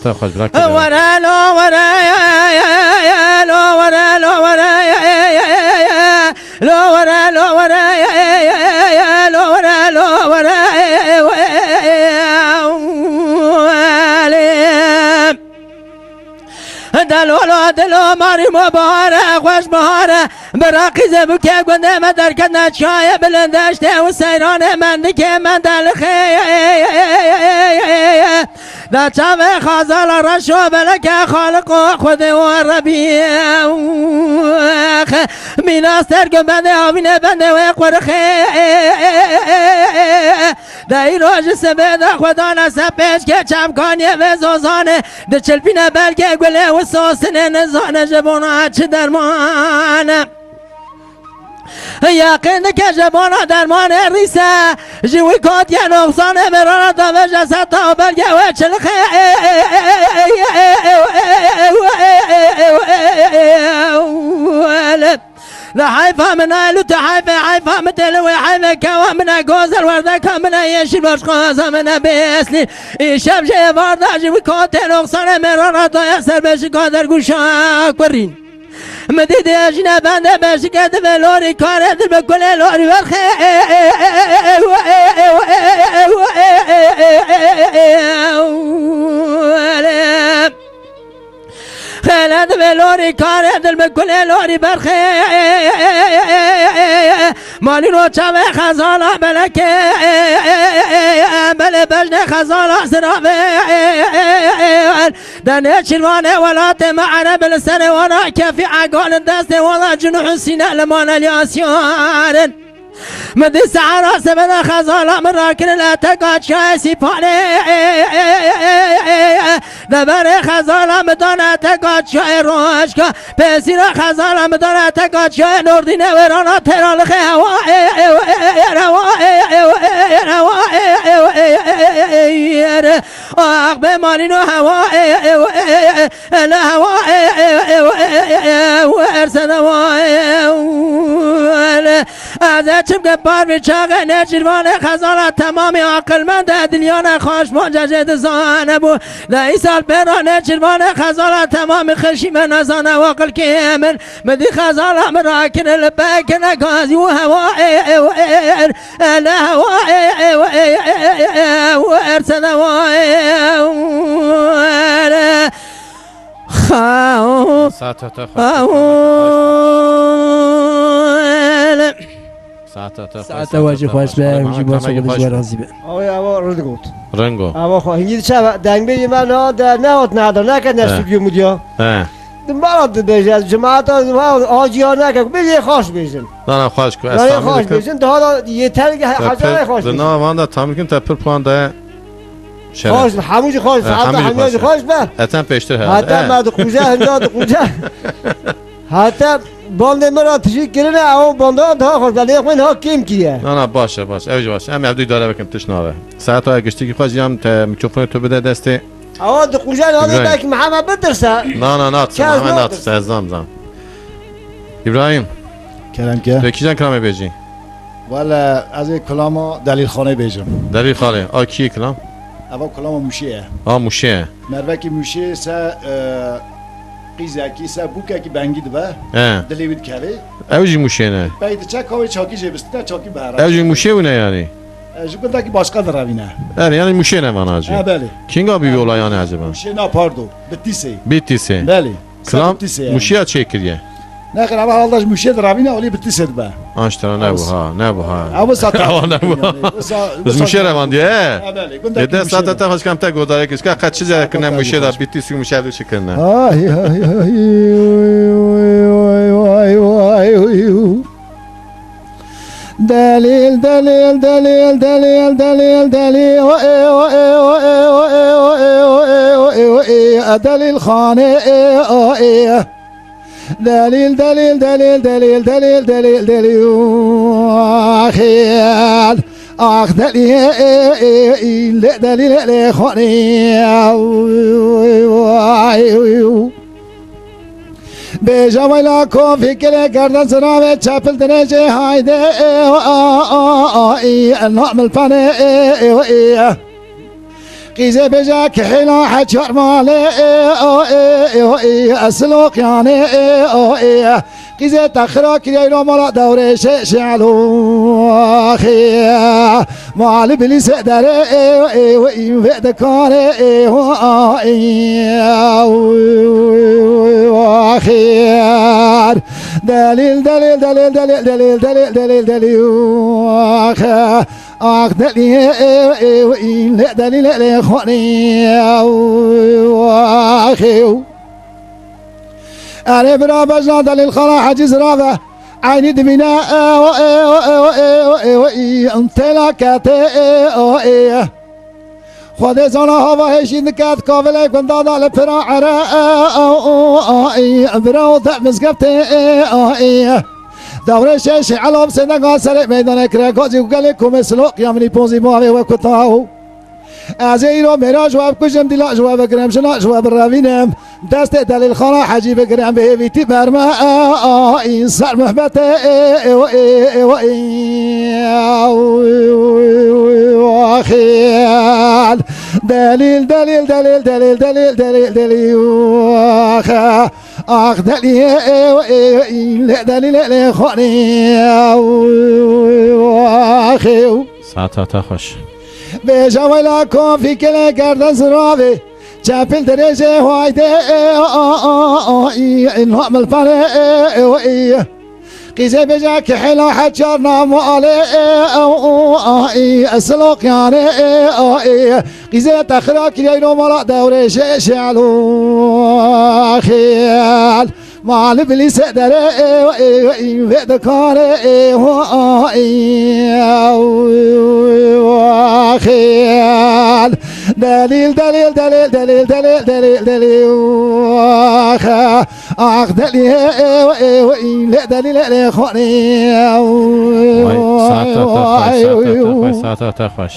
Heta xweş bira kere. Were lo were, lo were, lo were, lo were, lo were, lo were, lo were. Delola dilo marî me bahare, xweş bahare. Bi raqî zebûkê gundê me derketine çiyayê bilind deştê û seyranê mendikê me delixê. Da çavê xazala reş û beleke Xaliq û Xwedê û Rebî. Mînas ter gubendê havînê bendê wê qurixê. De îro ji sibê de xwe dane ser pêşkê çavkaniyê vê zozanê. Diçilpîne belkê gulê û sosinê nizane ji bona çi derman e. Yaqîn dike ji bona dermanê rîse. Ji wî kotiye noxsanê mirana davêje seta û belkê wê çilixê. Li heyfa min a lu te heyfe, heyfa min tê li wê heyfe kewa min e gozel werdeka min e yeşil başqaza min e bêslî. Îşev jê varda ji wî kotê noxsane mêrana daya ser beşika dergûşa kurîn. Mi dîdê jine bende beşike divê lorî kare dil bi kulê lorî werxe. Xêle divê lorî karê dil bi kulê lorî berxê. Malîno çavê xezala belekê. Belê bejnê xezala ziravê. Denê çirvanê welatê me ereb li serê wana kefî egal destê wana cin û husîne li manelyasyar. Min dî sehera sebeda xezala min rakirin eteka çiyayê Sîpanê. Deverê xezala min dan eteka çiyayê Rojka. Pêsîra xezala min dan eteka çiyayê Nordînê wêrana têra lixê hewa. Hewa. Ax bê malîno hewa. Ele hewa. Ersene wa. Ez ê çimke parvî çaxê nêçîrvanê xezala temamî aqilmend e, diliyane xweş monce jê dizane bû. De îsal pêra nêçîrvanê xezala temamî xişî me nezane waqilkê min. Min dî xezala min rakine li pekine gazî û hewa ê ê ê ê ê le hewa ê ê ê ê ê ê ersene wa ê ê. Saeta te xweş be. Saeta te xweş, Saeta we jî xweş be, hûn jî baş be, Xwedê ji we razî be. Awê, awa rind got. Ringo. Awa xwe, hingî diçe ve, dengbêjê me na de nehat nehda, neke ne He. stûdyo mudya. He. Dimbara dibêje, cemaata, ha, aciya neke, bêjê xweş bêjin. Na, na, xweş ku, ez Yanê tahmin xweş dikim. bêjin, daha da yeter ki Te hecarê pir, xweş di bêjin. nava van de tahmin dikim te pir puan daye. Şeref. Xweş, hemû jî xweş, E, heta hemû jî hemû jî xweş. xweş be. Heta pêştir herhalde. Heta E. me diqûje, hinca diqûje. Heta bandê min re tijî kirine, ew bandan daha xweş be. Lê xwe niha kêm kiriye. Na, na, baş e, baş. Ew jî baş. Em ev du îdare bikin, tişt nabe. Saeta giştikî xwe jî em te mikrofonê tu bide destê. Ewa diqûje, nadê İbrahim. belkî Mihemed bitirse. Na, na, natirse, Kes Mihemed natirse. natirse, ez zam, zam. İbrahim. Kerem ke. Tu kîjan kilamê bêjî? Wele, ez ê kilama Delîlxanê bêjim. Delîlxanê. A kî kilam? Eva kilama Mûşê ye. A, Mûşê ye. Mervekî Mûşê se, e, qîzekî se bûkekî bengî dibe. He. Dilê wî dikeve. Ew jî Mûşê ne? Pey diçe kawê çakî jê bistine, çakî behera. Ew jî Mûşê wî ne yanî? E, ji gundekî başqa direvîne. Erê, yanî Mûşê ne vana jî? Ha, belê. Kînga bî wî ola yanî eceba? Mûşê na, pardo. Bitîsê. Bitîsê. Belê. Kilam Bitîsê yani. Mûşiya çêkiriye. Ne xêr, eva halda ji Mûşê direvîne, olî Bitîsê dibe. Aştera ne bu ha, ne bu ha. Ew wisa Ewa ne bu ha. yani, wisa, Biz wisa Mûşê revandiye, he? Ha, belê. Gundekî Yedi Mûşê saate de. te xweşkam te godare kir. Ka qet çi zere kirine Mûşê de, Bitîs û Mûşê ev çi kirine? Ay, ay, ay, ay, ay, ay, ay, ay, ay. Delîl, delîl, delîl, delîl, delîl, delîl, o, e, o, e, o, e, o, e, o, e, o, e, o, e, o, e, e, delîl xanê, e, o, e. Delîl, delîl, delîl, delîl, delîl, delîl, delîl, o, axil. Ax delî, e, e, e, e, lê delîl, e, lê xanê, e, o, e, o, e, o, e, o. Bêje weyla ku fikirê gerden ziravê çepil dirêjê hayde, e, o, a, a, a, î, namil fane, e, e, o, e. Qîzê bêje ki hêla heçar malê, e, o, e, e, o, e, siloqyanê, e, o, e. Qîzê te xira kiriye îro mala dewrê şê, şê elo, axê. Malî bilîsê derê, e, e, e, vê dikanê, e, o, a, e, o, axêr. Delîl, delîl, delîl, delîl, delîl, delîl, delîl, delîl, axe. Ax delî, e, e, e, lê delîl, e, lê xanê, o, axê. Erê bira bejna delîl xana hecî zirave. Eynî dibîne, e, o, e, o, e, o, e, o, e, o, e, têla kete, e, o, e. Xwedê zana hava hêşî diket, kavilê gunda da li pira ere, e, o, o, o, e, bira o te mizgeftê, e, o, e. Dewrê şeş elaf sêdega serê meydanê kire, gazî û gelê komê siloq ya minî pozî bo avê we kuta. Ez ê îro mêra ji we bikujim, dîla ji we bigirim, jina ji we birevînim. Destê delîl xana hecî bigirim, bi hêvîtî berme, a, a, î, ser muhbetê, ê, ê, ê, ê, ê, ê, axê. Delîl, delîl, delîl, delîl, axe. Ax delî, ê, ê, ê, lê delîl, ê, lê xanê, axê. Saeta te xweş. Bêje weyla ku fikirê gerden ziravê, Çepil dirêjê hayde, namil pere. Qîzê bêje ki hêla heçar namalê, siloqyanê. Qîzê te xira kireyno mala dewrê şeşelo. Xêl. Mali bilîse dere, vê dikare, xêl. Delîl, delîl, delîl, delîl, delîl, delîl, delîl. Ax delî, lê delî, lê, lê xorê. Vay, saeta te xweş, saeta te xweş, saeta te xweş.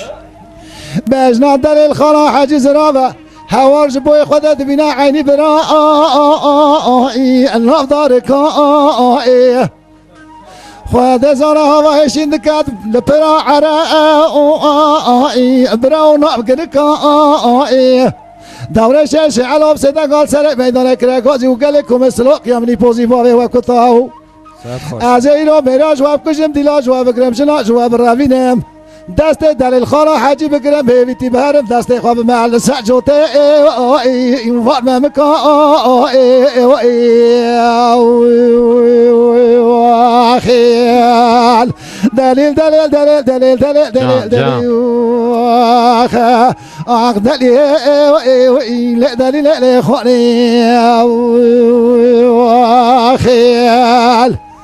Bejna delîl xala Hecî Zirave. Hewar ji boyê xwe de dibîne eynî bira, navdar ka. Xwedê zara hava hêşîn diket li pira ere, bira û nav girika. Dewrê şeşê elab sêde gal serê meydanê kire gazî û gelê komê siloq ya min î pozî bavê we kuta û. Saet xweş. Ez ê îro mêra ji we bikujim, dîla ji we bigirim, jina ji we birevînim. Destê delîl xala Hecî bigirim, hêvîtî biherim, destê xwe bime li ser cotê, vat me mika. Xêl. Delîl, delîl, delîl, delîl, delîl, delîl, Can, can. Delîl. Ax delî, lê delî, lê, lê xorê. Xêl.